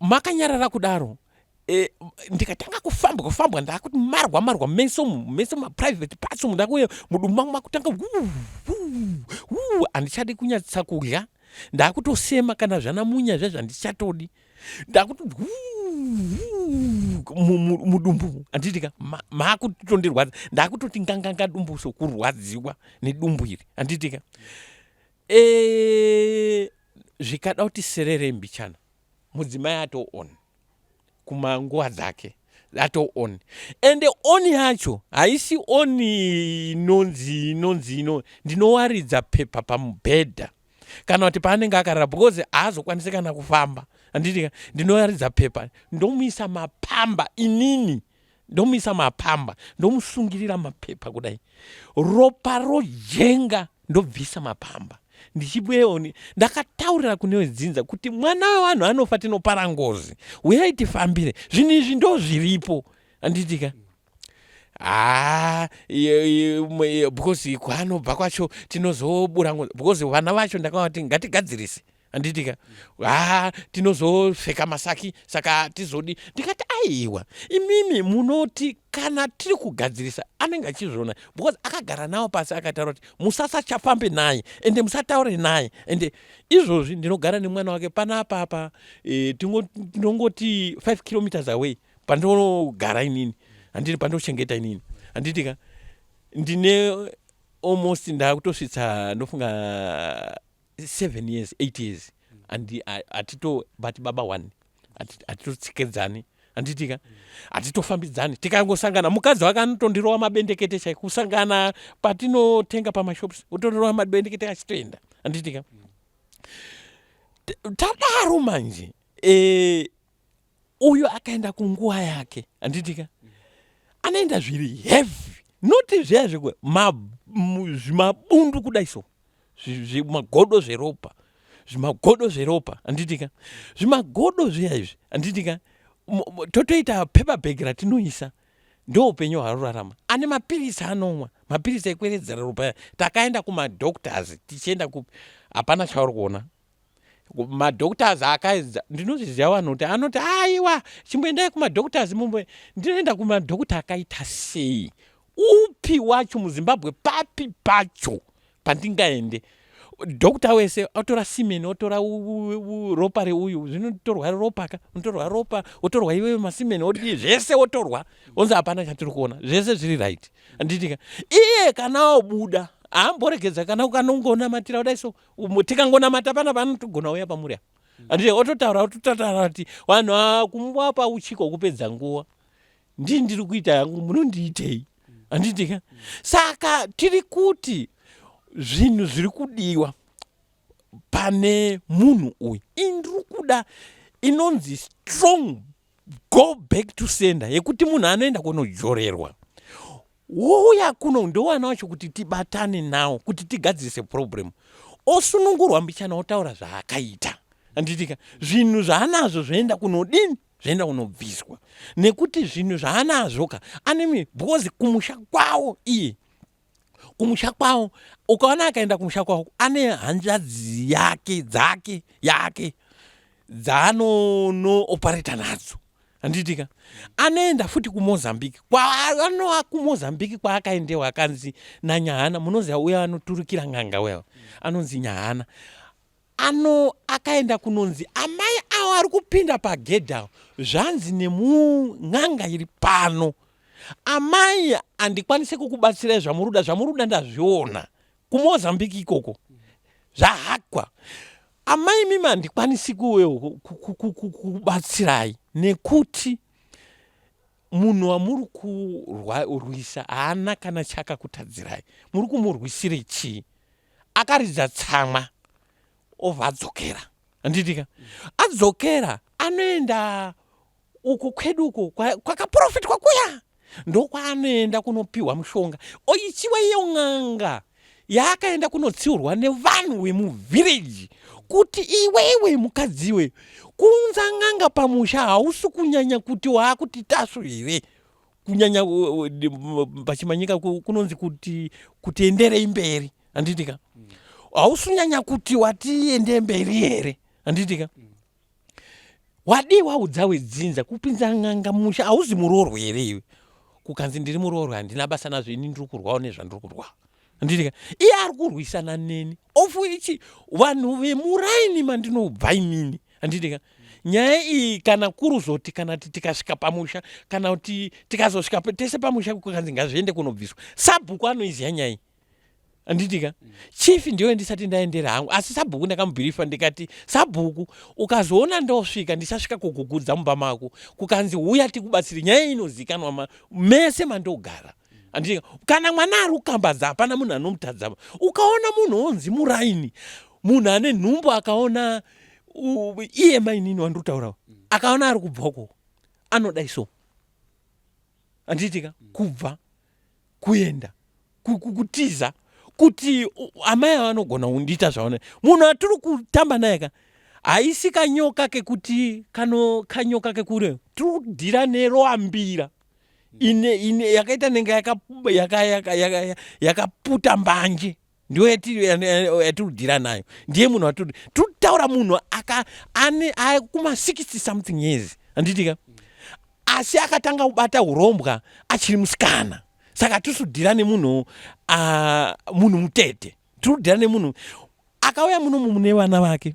Makanyarara kudaro, ndikatanga kufambwa kufambwa, ndakuti marwa marwa meso, meso, maprivate parts umu. Ndakuuya mudumbu mangu makutanga, handichadi kunyatsa kudya, ndakutosema kana zvana munya zva zvandichatodi. Ndakuti mudumbu, handitika? Makutondirwadza, ndakutoti nganganga dumbu, sokurwadziwa nedumbu iri, handitika? Zvikada kuti serere mbichana, mudzimai ato on kumanguva dzake, ato on. Ende on yacho haisi on inonzi ino ndinowaridza pepa pamubhedha kana kuti paanenge akarara, because haazokwanisi kana kufamba, handitika? Ndinowaridza pepa, ndomuisa mapamba inini, ndomuisa mapamba, ndomusungirira mapepa kudai, ropa rojenga, ndobvisa mapamba ndichibuyeoni. Ndakataurira kune wedzinza kuti mwana wevanhu anofa, tinopara ngozi, uyai tifambire zvinhu izvi, ndo zviripo, handitika? Ha, because kwaanobva kwacho tinozobura ngozi, because vana vacho ndakavati ngatigadzirise, handitika? Ha, tinozopfeka masaki, saka tizodi. Ndikati, "Aiwa, imimi munoti kana tiri kugadzirisa, anenge achizviona," because akagara nawo pasi akataura kuti musasachafambe naye, ende musataure naye. Ende izvozvi ndinogara nemwana wake panapa apa, tinongoti 5 kilometers away pandinogara inini, handiti? Pandochengeta inini, handitika? Ndine almost, ndakutosvitsa ndofunga 7 years, 8 years, and hatito but baba one, hatitotsikedzani, handitika? Hatitofambidzani. Tikangosangana, mukadzi wake anotondirova mabendekete chaiko. Kusangana patinotenga pamashops, otondirova mabendekete achitoenda, handitika? Tadaro manje, uyu akaenda kunguva yake, handitika? Anoenda zviri heavy, noti zviya zvekwe zvimabundu kudai so, zvimagodo zveropa, zvimagodo zveropa, handitika? Zvimagodo zviya izvi, handitika? Totoita paper bag ratinoisa. Ndo upenyu hwarurarama. Ane mapirisi anomwa, mapirisi ekweredzera ropa. Takaenda kumadoctors, tichienda kupi, hapana chauri kuona. Madoctors akaedza, ndinozviziva, vanhu kuti anoti, "Aiwa, chimboendai kumadoctors mumbo." Ndinoenda kumadoctor akaita sei? Upi wacho muZimbabwe? Papi pacho pandingaende? Doctor wese otora semen, otora ropa reuyu, zvinotorwa ropa ka, unotorwa ropa, otorwa iwewe masemen, odii, zvese otorwa, onzi hapana chatiri kuona, zvese zviri right, handitika? Iye kana obuda haamboregedza, kana ukanongonamatira kudai so, tikangonamata pana, anotogona uya pamuri apa, handiti? Ototaura, ototaura kuti vanhu kumuvapa uchiko kupedza nguva, ndii ndiri kuita yangu, munondiitei, handitika? Saka tiri kuti zvinhu zviri kudiwa pane munhu uyu, indiri kuda inonzi strong go back to sender, yekuti munhu anoenda kunojorerwa, wouya kuno, ndowana wacho kuti tibatane nawo kuti tigadzirise problem, osunungurwa mbichana, otaura zvaakaita, handitika? Zvinhu zvaanazvo zvoenda kunodini? Zvoenda kunobviswa, nekuti zvinhu zvaanazvo ka anemi, because kumusha kwawo iye. Kumusha kwavo ukaona akaenda kumusha kwavo ane hanzvadzi yake dzake yake dzaanonoopareta nadzo handitika anoenda futi kumozambique kwaanova kumozambique kwaakaendewa akanzi nanyahana munoziva uya anoturikira n'anga uya anonzi nyahana ano akaenda kunonzi amai avo ari kupinda pagedhi avo zvanzi nemun'anga iri pano amai handikwanise kukubatsirai zvamuruda zvamuruda ndazviona kumozambique ikoko zvahakwa amai mimi handikwanisi kubatsirai nekuti munhu wamuri kurwisa haana kana chakakutadzirai muri kumurwisire chii akaridza tsamwa obva adzokera handitika adzokera anoenda uko kwedu uko kwakaprofitwa kuya ndokwaanoenda kunopiwa mushonga oichiwa iyo n'anga yaakaenda kunotsiurwa nevanhu vemuvhireji kuti iwewe mukadziwe kuunza n'anga pamusha hausi kunyanya kuti waakuti tasvu here kunyanya pachimanyika kunonzi kuti kuti enderei mberi handitika hausi kunyanya kuti watiende mberi here handitika wadii waudza wedzinza kupinza n'anga musha hauzi muroorwa here iwe kukanzi ndiri muroorwa handina basa nazvo ini ndiri kurwawo nezvandiri kurwa handitika iye ari kurwisana neni ofu ichi vanhu vemuraini mandinobva inini handitika nyaya iyi kana kuruzoti kana kuti tikasvika pamusha kana kuti tikazosvika tese pamusha kukanzi ngazviende kunobviswa sabhuku anoiziva nyaya iyi handitika chief ndiyo ndisati ndaendera hangu asi sabhuku ndakamubhirifa ndikati sabhuku ukazoona ndosvika ndichasvika kugugudza mumba mako kukanzi huya tikubatsire nyaya inozikanwa mese mandogara handitika kana mwana ari kukambadza hapana munhu anomutadza ukaona munhu onzi muraini munhu ane nhumbu akaona iye mainini wandiri kutaurawo akaona ari kubva ukoko anodai so handitika kubva kuenda kutiza kuti amai ava vanogona kundiita zvaona munhu atiri kutamba naye ka haisi kanyoka kekuti kano kanyoka kekure tiri kudhira neroambira ine ine yakaita nenge yakaputa yaka, yaka, yaka, yaka mbanje ndiyo yatiri kudhira nayo ndiye munhu atiri tiri kutaura munhu aka ane kuma 60 something years handitika asi akatanga kubata urombwa achiri musikana saka tisudhira nemunhu uh, munhu mutete tiri kudhira nemunhu akauya munomu mune vana vake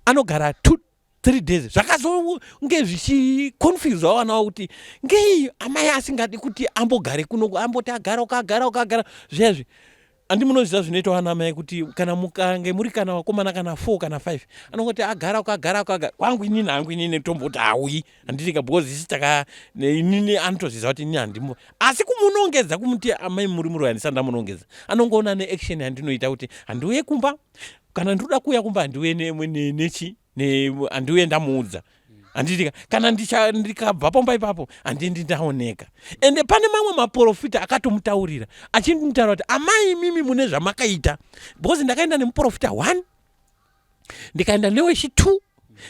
anogara two three days zvakazonge zvichiconfusa vana vavo kuti ngei amai asingadi kuti ambogare kuno amboti agara ukagara ukagara zvezvi handi munoziva zvinoita vana mai kuti kana mukange muri kana vakomana kana four kana five anongoti agara ukagara ukagara kwangu inini hangu inini tomboti hauyi handitika because isi taka inini anotoziva kuti inini handimo asi kumunongedza kumuti amai muri muroyi handisati ndamunongedza anongoona neaction yandinoita kuti handiuye kumba kana ndinoda kuuya kumba handiuye nechi handiuye ndamuudza handitika kana ndikabva pomba ipapo handiendi ndaoneka ende pane mamwe maprofita akatomutaurira achindimutaura kuti amai imimi mune zvamakaita because ndakaenda nemuprofita one ndikaenda newechi two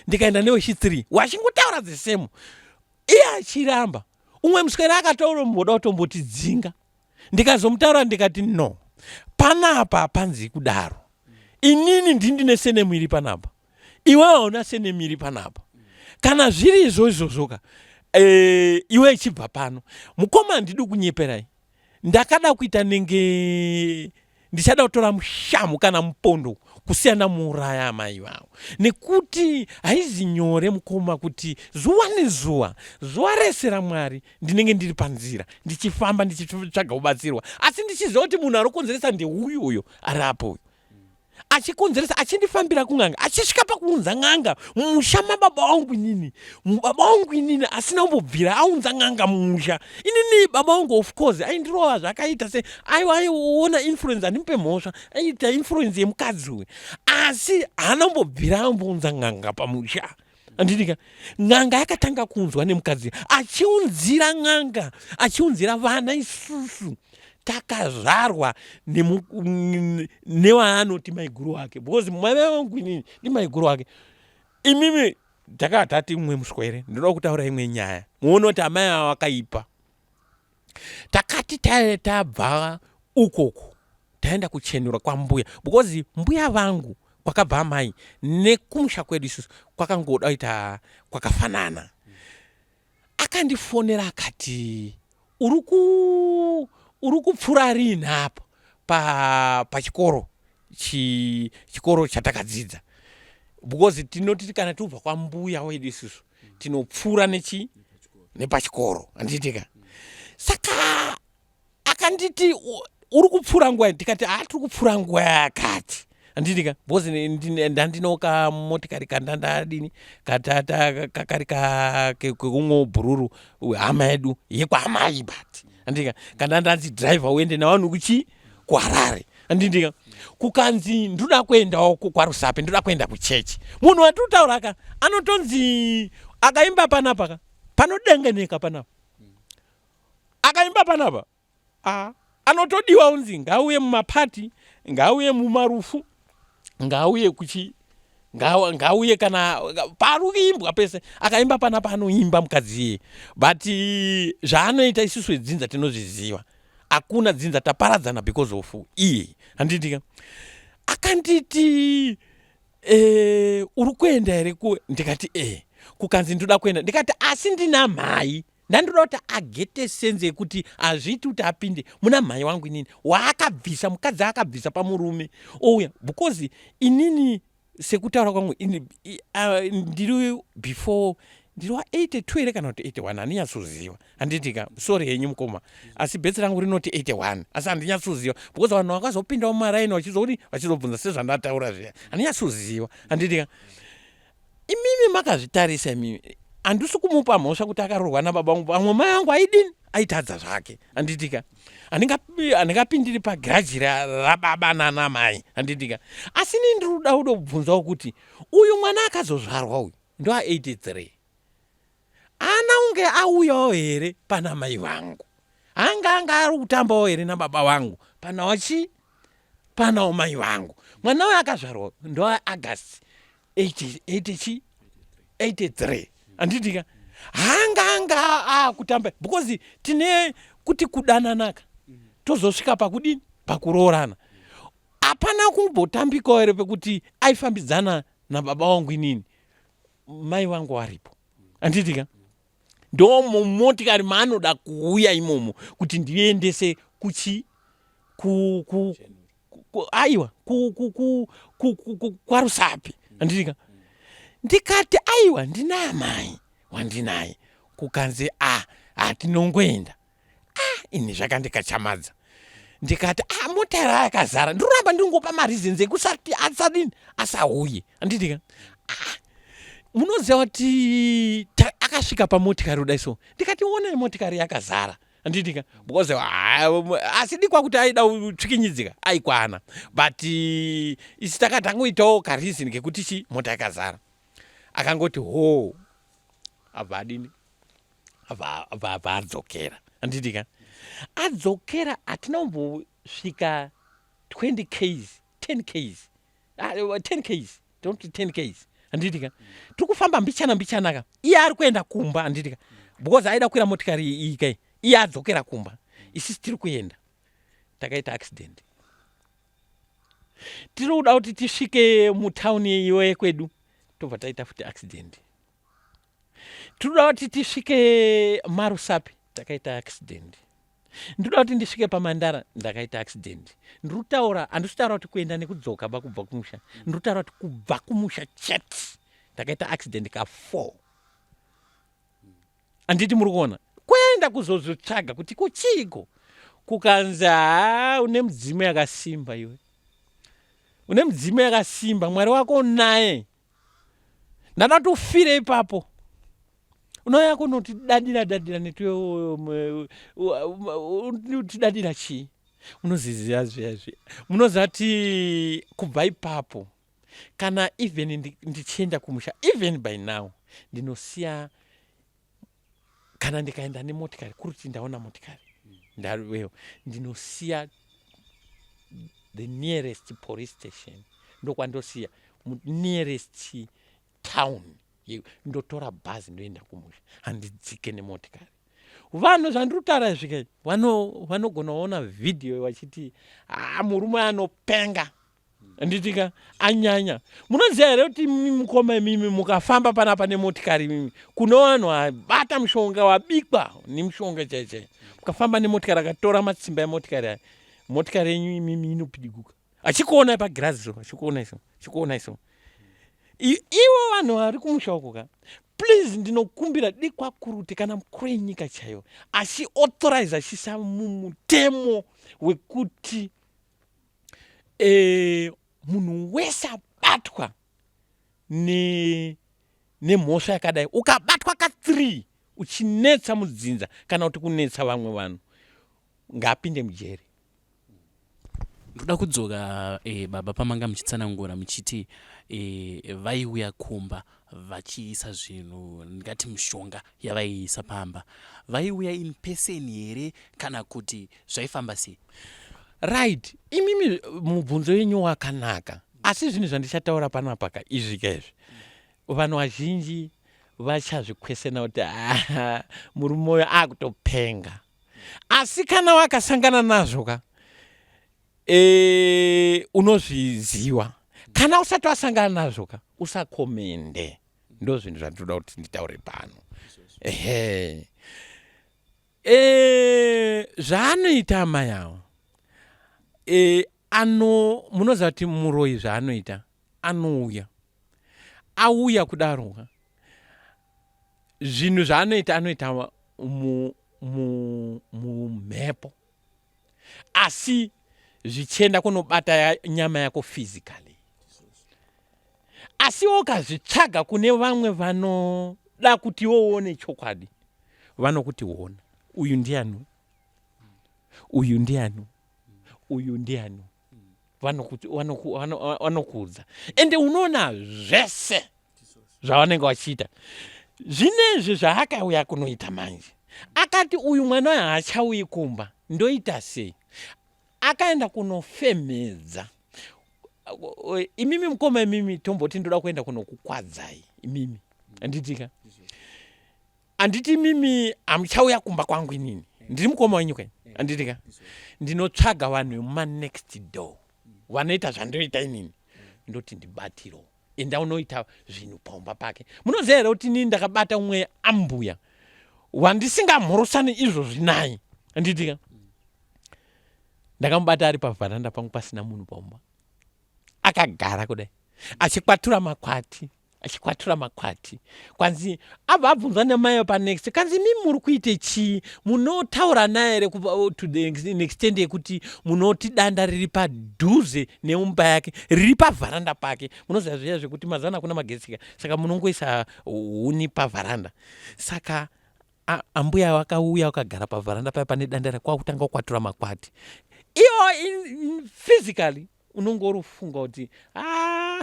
ndikaenda newechi three wachingotaura the same iye achiramba umwe muswere akataura kutombotidzinga ndikazomutaura ndikati no panapa hapanzi kudaro inini ndindine surname iri panapa iwe hauna surname iri panapa kana zviri izvo izvozvoka e, iwe ichibva pano mukoma handidi kunyeperai ndakada kuita nenge ndichada kutora mushamu kana mupondo kusiya ndamuuraya amai vavo nekuti haizi nyore mukoma kuti zuva nezuva zuva rese ramwari ndinenge ndiri panzira ndichifamba ndichitsvaga kubatsirwa asi ndichiziva kuti munhu ari kukonzeresa ndeuyu uyo ari apo uyu achikonzeresa achindifambira kun'anga achisvika pakuunza n'anga mumusha mababa wangu inini baba wangu inini asina kumbobvira aunza n'anga mumusha inini baba wangu of course aindirova zvakaita se aiwa aiona influence handimupe mhosva aiita influence yemukadzi uyu asi haana kumbobvira ambounza n'anga pamusha anditika n'anga yakatanga kuunzwa nemukadzi achiunzira n'anga achiunzira vana isusu takazvarwa newaanoti maiguru wake because mai vangu inini ndimaiguru wake imimi takaa tati umwe muswere ndinoda kutaura imwe nyaya muone kuti amai ava vakaipa takati tabva ukoko. Taenda kuchenura kwambuya because mbuya vangu kwakabva amai nekumusha kwedu isusu kwakangoda kuita kwakafanana. Akandifonera akati uri ku uri kupfuura rini apo pa pachikoro chi, chikoro chatakadzidza because tinoti kana tobva kwambuya wedu isusu tinopfuura nechi nepachikoro handiitika. Saka akanditi uri kupfuura nguva ndikati haa tiri kupfuura nguva yakati handitika because ndandinoka motikari kandandadini katata kakari kekumwe bhururu hama yedu yekwamai but handitika kandandanzi driver uende navanhu kuchi kuharare handitika kukanzi ndoda kuendawo kwarusape ndoda kuenda kuchechi munhu watiri kutaura ka anotonzi akaimba panapa ka panodengeneka panapa akaimba panapa ah, anotodiwa unzi ngauye mumapati ngauye mumarufu ngauye kuchi ngauye kana pari kuimbwa pese akaimba panapa anoimba mukadzi iye but zvaanoita isusu vedzinza tinozviziva hakuna dzinza taparadzana because of iye handitika akanditi e, uri kuenda here ku ndikati e kukanzi ndoda kuenda ndikati asi ndina mhai Ndandoda kuti agete sense yekuti hazviiti kuti apinde muna mhai wangu inini waakabvisa mukadzi akabvisa pamurume ouya because inini sekutaura kwangu ndiri before ndiri wa 82 here kana kuti 81 handinyatsoziva handitika sorry henyu mukoma asi betsi rangu rinoti 81 asi handinyatsoziva because vanhu vakazopindawo mumaraini vachizoti vachizobvunza sezvandataura zviya handinyatsoziva handitika Imimi makazvitarisa imimi handisi kumupa mhosva kuti akaroorwa nababa vangu pamwe mai vangu aidini aitadza zvake handitika handingapindiri pagiraji rababa nanamai handitika asi ini ndiri kuda kuda kubvunzawo kuti uyu mwana akazozvarwa uyu ndoa 83 Haana kunge auyawo here pana mai vangu? Anga anga ari kutambawo here nababa vangu? Panawo chii? Panawo mai vangu. Mwana uyu akazvarwa ndo August 80 80 chii? 83. Handiti ka? Hanga anga akutamba because tine kuti kudananaka tozosvika pakudini? Pakuroorana. Hapana kumbotambikawo here pekuti aifambidzana nababa vangu inini mai vangu varipo handiti ka ndomumotikari maanoda kuuya imomo kuti ndiendese kuchi ku, ku, ku, aiwa ku, ku, ku, ku, ku, ku, kwarusapi handiti ka ndikati aiwa ndina amai wandinaye kukanzi a ah, hatinongoenda ah ini zvakandikachamadza ndikati ah mota yava yakazara ndinoramba ndingopa mareasons ekusati asadini asauye handiti ka ah munoziva kuti akasvika pamotikari kudai so ndikati onai motikari yakazara handiti ka because ah, asi dikwa kuti aida kutsvikinyidzika aikwana but isi takatangoitawo kareason kekuti chi mota yakazara akangoti hoo abva adini abva adzokera handiti ka adzokera hatina kumbosvika 20 ks 10 ks 10 ks don't 10 ks handiti ka tiri kufamba mbichana mbichana ka iye ari kuenda kumba handiti ka because aida kukwira motikari iyi kai iye adzokera kumba isisi tiri kuenda takaita accident tiri kuda kuti tisvike mutauni iyo yekwedu tobva taita futi accident Tinoda kuti tisvike Marusape takaita accident. Ndinoda kuti ndisvike paMandara ndakaita accident. Ndiri kutaura handisi kutaura kuti kuenda nekudzoka ba kubva kumusha. Ndiri kutaura kuti kubva kumusha chete ndakaita accident ka 4. Handiti muri kuona? Kuenda kuzozotsvaga kuti kuchiiko kukanzi haa une mudzimu yakasimba iwe. Une mudzimu yakasimba Mwari wako unaye. Ndada kuti ufire ipapo. Unouya kunotidadira dadira netudadira chii? Munoziziva zviya zviya. Munoziva kuti kubva ipapo kana even ndichienda kumusha even by now ndinosiya kana ndikaenda nemotikari kuri kuti ndaona motikari ndawewo ndinosiya the nearest police station ndokwandosiya nearest town ndotora bhazi ndoenda kumusha handidzike nemotikari. Vanhu zvandiri kutaura izvi kai vanogona kuona vhidhiyo vachiti ha murume anopenga handitika anyanya. Munoziva here kuti mukoma imimi mukafamba panapa nemotikari imimi kune vanhu vabata mushonga wabikwa nemushonga chai chai mukafamba nemotikari akatora matsimba emotikari aya motikari yenyu imimi inopidiguka achikuonai pagirazi so achikuonai so achikuonai so ivo vanhu vari kumusha uko ka please ndinokumbira dikwakuruti kana mukuru yenyika chaiyo achiauthorize achiisa mumutemo wekuti e, munhu wese abatwa nemhosva yakadai ukabatwa ka3 uchinetsa mudzinza kana kuti kunetsa vamwe vanhu ngaapinde mujeri. Ndoda kudzoka e, baba pamanga muchitsanangura muchiti e, vaiuya kumba vachiisa zvinhu ndingati mishonga yavaiisa pamba vaiuya in person here kana kuti zvaifamba sei? Right, imimi mubvunzo yenyu wakanaka asi zvinhu zvandichataura panapa ka izvi ka izvi vanhu vazhinji vachazvikwesena kuti ah, murume uyo akutopenga asi kana wakasangana nazvo ka e, unozviziva kana usati wasangana nazvo ka usakomende ndo zvinhu zvandinoda kuti nditaure pano ehe e, zvaanoita amai avo e, ano munoziva kuti muroyi zvaanoita anouya auya kudaro ka zvinhu zvaanoita anoita mumhepo asi zvichienda kunobata nyama yako physically asi ukazvitsvaga kune vamwe vanoda kuti iwe uone chokwadi vanokuti ona uyu ndiani uyu ndiani uyu ndiani vanokuudza ende unoona zvese zvavanenge vachiita zvinezvi zvaakauya kunoita manje akati uyu mwana uyu haachauyi kumba ndoita sei akaenda kunofemhedza imimi mukoma imimi tomboti ndoda kuenda kunokukwadzai imimi handitika handiti imimi hamuchauya kumba kwangu inini ndiri mukoma wenyu kai handitika ndinotsvaga vanhu vemumanext door vanoita zvandoita inini ndoti ndibatiro enda unoita zvinhu paumba pake munoziva here kuti inini ndakabata umwe ambuya wandisingamhorosani izvozvi naye handitika ndakamubata ari pavharanda pangu pasina munhu paumba akagara kudai achikwatura makwati achikwatura makwati kwanzi abva abvunzwa nemai vepanext kanzi imi muri kuite chii munotaura naye here to the extent yekuti munoti danda riri padhuze neumba yake riri pavharanda pake munoziva zviya zvekuti mazana hakuna magetsi ka saka munongoisa huni pavharanda saka ambuya vakauya vakagara pavharanda paya pane danda rakwakutanga kukwatura makwati iyo physically unonge uri kufunga kuti ah,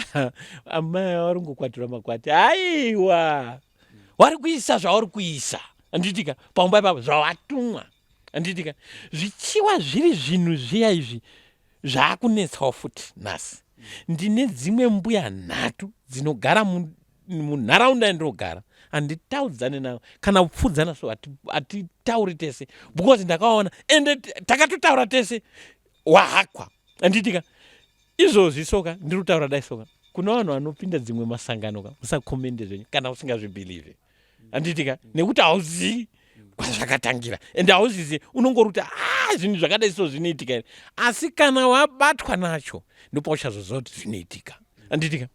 amai vari kungokwatura makwati aiwa wari kuisa zvauri kuisa handitika paumba ipapo zvawatumwa handitika zvichiwa zviri zvinhu zviya izvi zvaakunetsawo futi nhasi ndine dzimwe mbuya nhatu dzinogara munharaunda yandinogara handitaudzane navo kana kupfuudzana so hatitauri tese because ndakaona ende takatotaura tese wahakwa handitika izvozvi soka ndiri kutaura dai soka kuna vanhu vanopinda dzimwe masangano ka musakomende zvenyu kana usingazvibhilivhe handitika nekuti hauzivi kwazvakatangira ende hauzizi unongori kuti ah zvinhu zvakadai so zvinoitika here asi kana wabatwa nacho ndopauchazoziva kuti zvinoitika handitika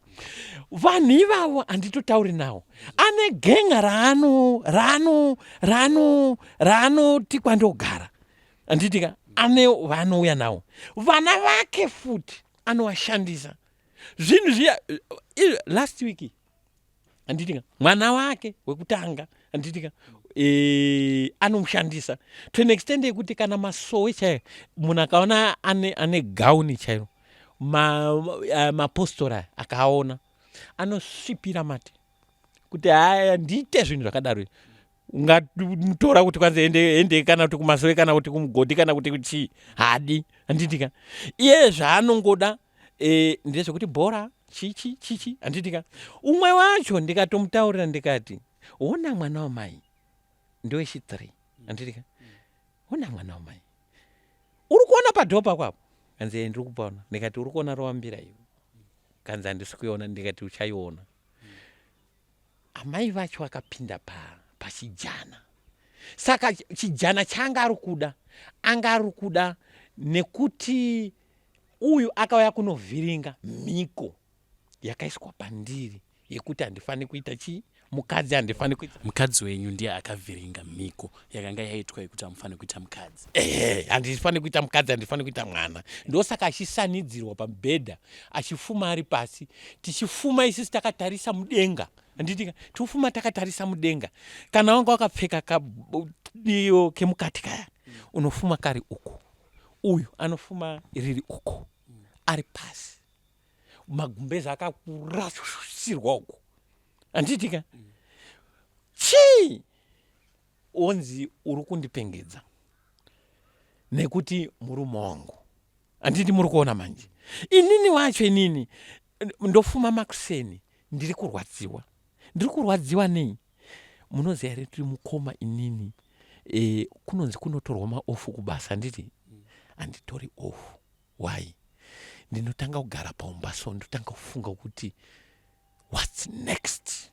vanhu ivavo handitotauri nawo ane genga raano raano raano raanoti kwandogara handitika ane vaanouya nawo vana vake futi anovashandisa zvinhu zviya last week handitika mwana wake wekutanga handitika e, anomushandisa to an extent yekuti kana masowe chaiyo munhu akaona ane, ane gauni chairo mapostora ma akaona anosvipira mate kuti haya ndiite zvinhu zvakadaro ungamutora kuti kwanzi ende ende kana kuti kumasowe kana kuti kumugodhi kana kuti chii haadi handitika iye zvaanongoda e, ndezvekuti bhora chichi chichi handitika umwe wacho ndikatomutaurira ndikati ona mwana wamai ndowechi three mm. Anditika ona mwana wamai, uri kuona padhoo pako apo? Kanzi, "Eh, ndiri kupaona." Ndikati, "Uri kuona rovambira iyo?" Kanzi, "Handisi kuiona." Ndikati, "Uchaiona." Amai vacho vakapinda pachijana. Saka chijana chaanga ari kuda, anga ari kuda nekuti uyu akauya kunovhiringa mhiko yakaiswa pandiri yekuti handifani kuita chii, mukadzi, handifani kuita. Mukadzi wenyu ndiye akavhiringa mhiko yakanga yaitwa yekuti hamufaniri kuita mukadzi. Ehe, handifani kuita mukadzi, handifani kuita mwana. Ndosaka achisanidzirwa pamubhedha, achifuma ari pasi, tichifuma isusu takatarisa mudenga. Handitika tofuma takatarisa mudenga. Kana wanga wakapfeka kadiyo kemukati kaya, unofuma kari uku, uyu anofuma riri uku, ari pasi, magumbezi akakurasirwa uku. Handitika chii, onzi, "Uri kundipengedza nekuti murume wangu." Handiti muri kuona manje, inini wacho, inini ndofuma makuseni ndiri kurwadziwa. Ndiri kurwadziwa nei? Munoziva here tiri mukoma inini, kunonzi kunotorwa maoff kubasa, handiti? Handitori off. Why? Ndinotanga kugara paumba, so ndotanga kufunga kuti what's next.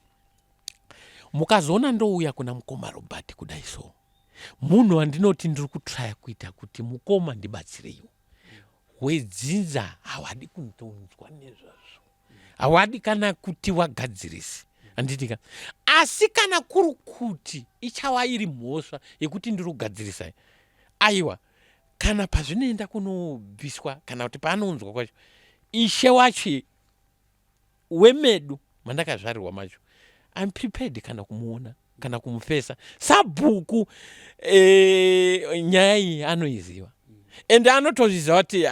Mukazoona ndouya kuna mukoma Robert kudai, so munhu wandinoti ndiri kutraya kuita kuti, "Mukoma, ndibatsireiwo." Wedzinza hawadi kuntonzwa nezvazvo, hawadi kana kuti wagadzirise. Handitika asi kana kuri kuti ichava iri mhosva yekuti ndiri kugadzirisa, aiwa, kana pazvinoenda kunobviswa kana kuti paanonzwa kwacho, ishe wacho wemedu mandakazvarirwa macho, I'm prepared kana kumuona kana kumufesa sabhuku. Nyaya iyi anoiziva ende anotozviziva kuti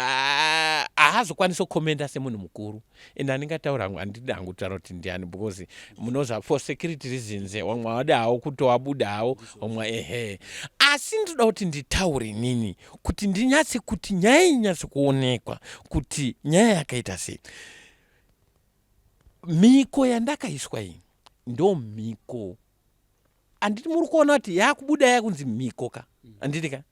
haazokwanisi kukomenda semunhu mukuru. Ende handingataura hangu, handidi hangu kutaura kuti ndiani, because munoziva, for security reasons, vamwe havadi hawo kuti wabuda hawo vamwe. Ehe, asi ndinoda kuti nditaure nini kuti ndinyatse kuti nyaya inyatse kuonekwa kuti nyaya yakaita sei. Mhiko yandakaiswa iyi ndo mhiko. Handiti muri kuona kuti yakubuda yakunzi mhiko ka? Handiti ka?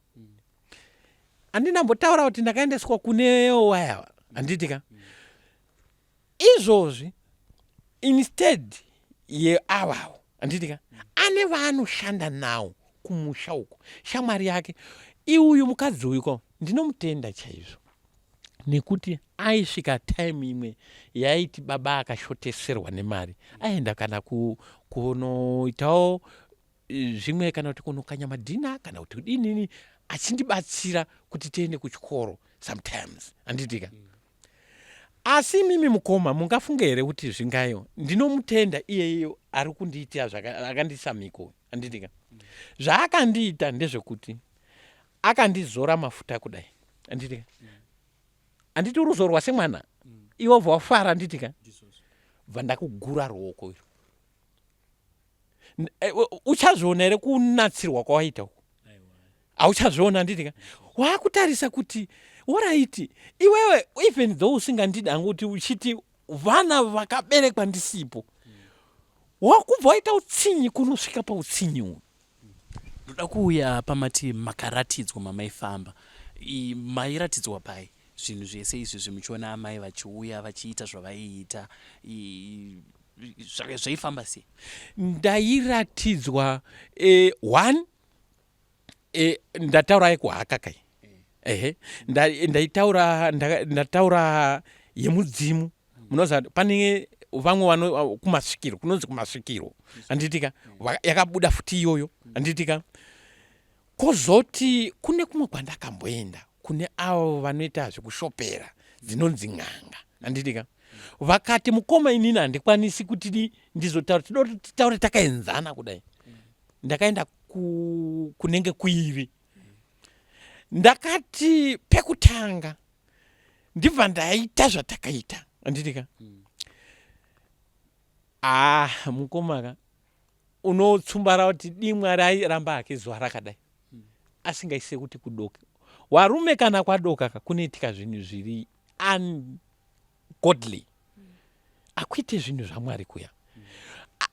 Handinambotaura kuti ndakaendeswa kune waya, handiti ka? Izvozvi instead yeavawo, handiti ka, ane vaanoshanda nawo kumusha uko, shamwari yake iuyu mukadzi uyu ko, ndinomutenda chaizvo nekuti aisvika time imwe yaiti baba akashoteserwa nemari, aenda kana kunoitawo zvimwe, kana kuti kunokanya madhina, kana kuti kudinini, achindibatsira kuti tiende kuchikoro sometimes, handitika? Asi imimi mukoma, mungafunge here kuti zvingayo? Ndinomutenda iyeyo ari kundiitira, akandiisa mhiko, handitika? Zvaakandiita ndezvekuti akandizora mafuta kudai, handitika? Handiti uri kuzorwa semwana, iwe wobva wafara, handitika? Bva ndakugura ruoko iro. Uchazviona here kunatsirwa kwawaita uku? Hauchazviona, handitika? Waakutarisa kuti alright, iwewe, even though usingandidi hangu, kuti uchiti vana vakaberekwa ndisipo, wakubva waita utsinyi kunosvika pautsinyi uhu. Ndoda kuuya pamati makaratidzwa mamaifamba. Mairatidzwa pai zvinhu zvese izvi muchiona amai vachiuya vachiita zvavaiita? Zvaifamba sei? Ndairatidzwa, one, ndataura yekuhaka kai. Ehe, ndaitaura, ndataura yemudzimu. Munoziva pane vamwe vano kumasvikiro, kunonzi kumasvikiro, handitika? Yakabuda futi iyoyo, handitika? Kozoti kune kumwe kwandakamboenda kune avo vanoita zvekushopera, dzinonzi n'anga, handitika? Vakati, "Mukoma, inini handikwanisi kuti ndizotaura, tinoda kuti titaure takaenzana kudai." Ndakaenda kunenge kuivi. Ndakati pekutanga ndibva ndaita zvatakaita, handitika? Ah, mukomaka, unotsumbara kuti di Mwari airamba hake zuva rakadai asingaise kuti kudoke. Warume, kana kwadoka ka, kunoitika zvinhu zviri ungodly, akuite zvinhu zvaMwari kuya.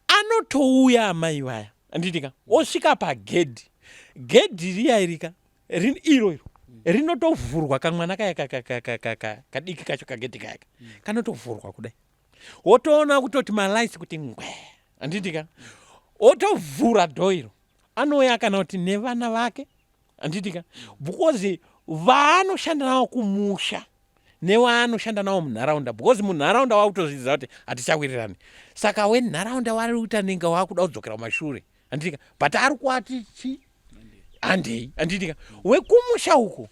Anotouya amai vaya, handitika? Osvika pagedhi. Gedhi riya irika iro iro rinotovhurwa kamwana kaya kadiki kacho kagedhi kaya kanotovhurwa kudai wotoona kutoti malights kuti ngwe handiti ka otovhura dho iro anouya kana kuti nevana vake handiti ka because vaanoshanda navo kumusha newaanoshanda nawo munharaunda because munharaunda wakutozviziva kuti hatichawirirani saka wenharaunda wari kuita nenge wakuda kudzokera kumashure handitika but ari kuati chi handei handitika wekumusha uko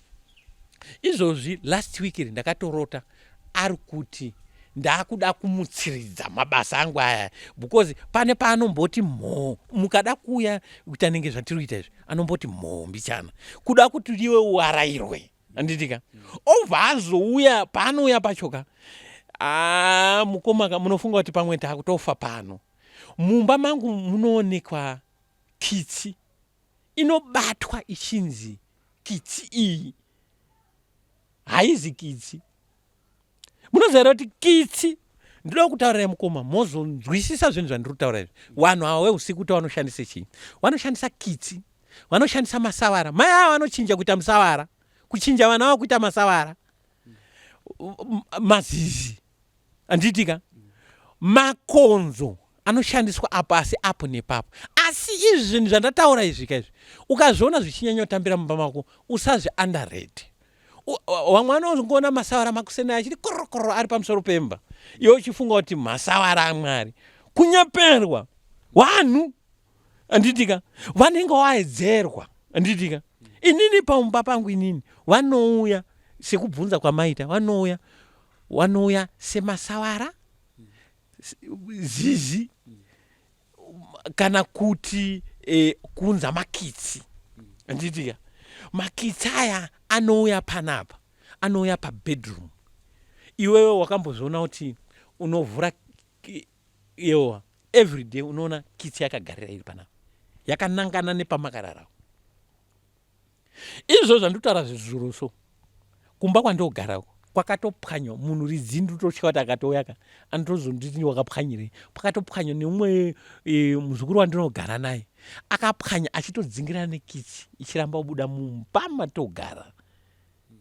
izvozvi last week iri ndakatorota ari kuti ndakuda kumutsiridza mabasa angu aya because pane paanomboti mhoo mukada kuuya kuita nenge zvatiri kuita izvi anomboti mhoo mbichana kuda kuti iwe uarairwe handitika obva azouya paanouya pachoka ah, mukoma munofunga kuti pamwe takutofa pano mumba mangu munoonekwa kitsi inobatwa ichinzi kitsi iyi haizi kitsi munoziva here kuti kitsi ndinoda kutaurirai mukoma mozonzwisisa zvinhu zvandiri kutaura izvi vanhu ava weusiku kuti vanoshandisa chii vanoshandisa kitsi vanoshandisa masavara mai ava vanochinja kuita musavara kuchinja vana vavo kuita masavara mazizi Handitika makonzo anoshandiswa apo asi apo nepapo asi izvi zvinhu zvandataura izvi ka izvi ukazviona zvichinyanya kutambira mumba mako usazvi underrate vamwe vanongoona masawara makuseni achiti korokoro ari pamusoro pemba iwe uchifunga kuti masawara amwari kunyeperwa vanhu Handitika vanenge waedzerwa handitika inini pamumba pangu inini vanouya sekubvunza kwamaita vanouya vanouya semasawara zizi kana kuti e, kuunza makitsi handitika makitsi aya anouya panapa anouya pabedroom iwewe wakambozviona kuti unovhura Yewa everyday unoona kitsi yakagarira iri panapa yakanangana nepamakarara izvo zvandikutaura zvezuro so kumba kwandogara uko kwakatopwanywa munhu ridzi ndototya kuti akatouya ka anotozonditi wakapwanyirei kwakatopwanywa neumwe e, muzukuru wandinogara naye akapwanya achitodzingirana nekitsi ichiramba kubuda mumba matogara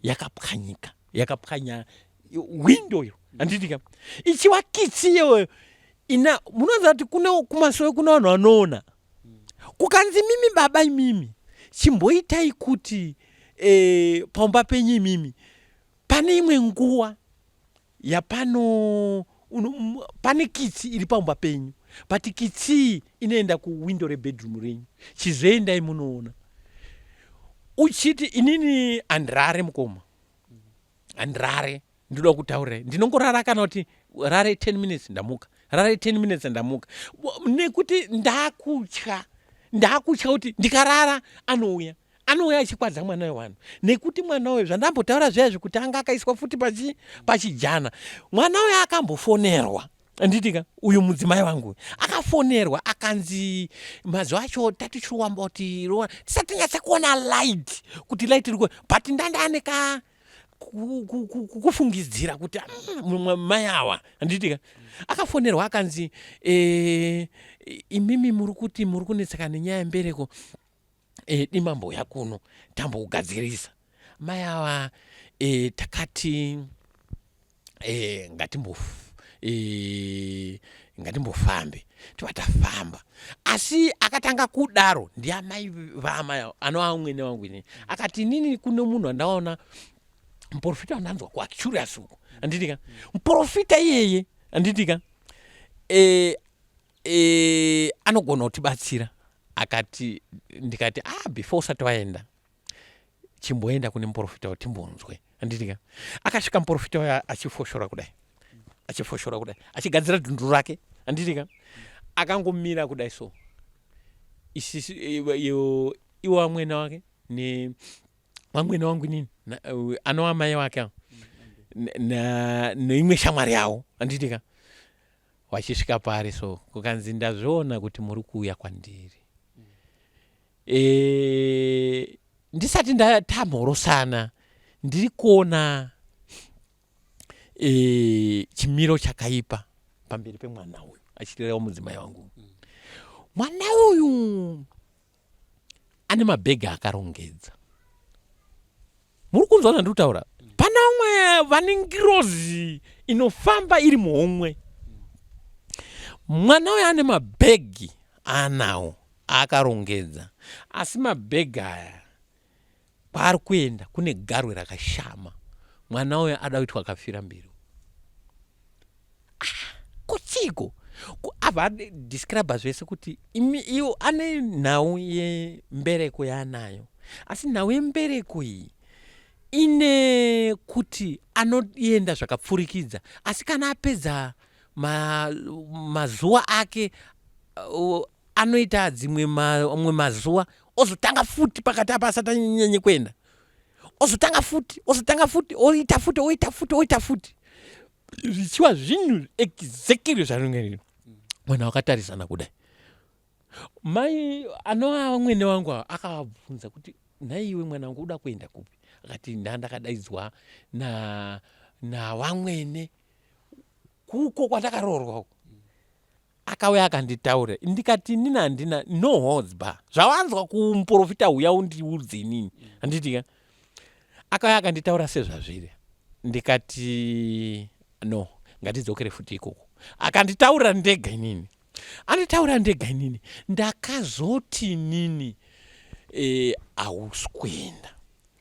yakapwanyika yakapwanya window iyo handiti ka ichiwa kitsi iyoyo ina munoziva kuti kune kumasowe kune vanhu vanoona kukanzi mimi baba imimi chimboitai kuti e, paumba penyu imimi pane imwe nguva yapano uno, pane kitsi iri paumba penyu but kitsi iyi inoenda kuwindo rebedroom renyu chizoendai munoona uchiti inini handirare mukoma handirare ndinoda kutaurirai ndinongorara kana kuti rare 10 minutes ndamuka rare 10 minutes ndamuka nekuti ndakutya ndakutya kuti ndikarara anouya anouya achikwadza mwana wevanhu nekuti mwana uyo zvandambotaura zviya zvekuti anga akaiswa futi pachi pachijana mwana uyo akambofonerwa anditika uyu mudzimai wangu akafonerwa akanzi mazuva acho tatichiwamba kuti tisati tinyatsa kuona light kuti light iri but ndandane ka kufungidzira kuti mm, mai awa handitika akafonerwa akanzi e, imimi muri kuti muri kunetseka nenyaya yembereko e, dimambouya kuno tambogadzirisa mai awa e, takati e, ngatimbo e, ngatimbofambe tobva tafamba asi akatanga kudaro ndiamai vaamai anova mwene wangu inini akati inini kune munhu andaona muprofita wandanzwa kuacurious uko handitika muprofita iyeye handitika e, e, anogona kutibatsira akati ndikati ah before usati waenda chimboenda kune muprofita uyo timbonzwe handitika akasvika muprofita uyo achifoshora kudai achifoshora kudai achigadzira dhundu rake handitika akangomira kudai so isisi iwo amwene wake ne vamwene wangu inini anova mai wake neimwe shamwari yavo handitika wachisvika pari so kukanzi ndazviona kuti muri kuuya kwandiri e, ndisati ndatamhorosana ndiri kuona e, chimiro chakaipa pamberi pemwana uyu achireva mudzimai wangu mwana uyu Ane mabhegi akarongedza. Muri kunzwa zvandiri kutaura? Pana umwe vane ngirozi inofamba iri muhomwe. Mwana uyo ane mabhegi aanawo aakarongedza, asi mabhegi aya kwaari kuenda kune garwe rakashama. Mwana uyo ada kuitwa kafira mberi. Ah, ko chiiko? Abva adescribe zvese kuti imi iwo ane nhau yembereko yaanayo, asi nhau yembereko iyi ine kuti anoenda zvakapfurikidza, asi kana apedza mazuva ake anoita dzimwe mamwe mazuva ozotanga futi pakati apa asati anyanye kuenda, ozotanga futi, ozotanga futi, oita futi, oita futi, oita futi, zvichiwa zvinhu exactly zvanenge riri. Mwana wakatarisana kudai, mai anova vamwene wangu ava akavabvunza kuti, nhaiwe mwana wangu, uda kuenda kupi? Akati, ndandakadaidzwa na navamwene kuko kwandakaroorwa uko. Akauya akanditaurira, ndikati, inini handina no holds bar, zvawanzwa kumuprofita uya undiudze inini, handiti ka? Akauya akanditaura sezvazviri, ndikati, no, ngatidzokere futi ikoko. Akanditaurira ndega inini, anditaurira ndega inini, ndakazoti inini hausi kuenda.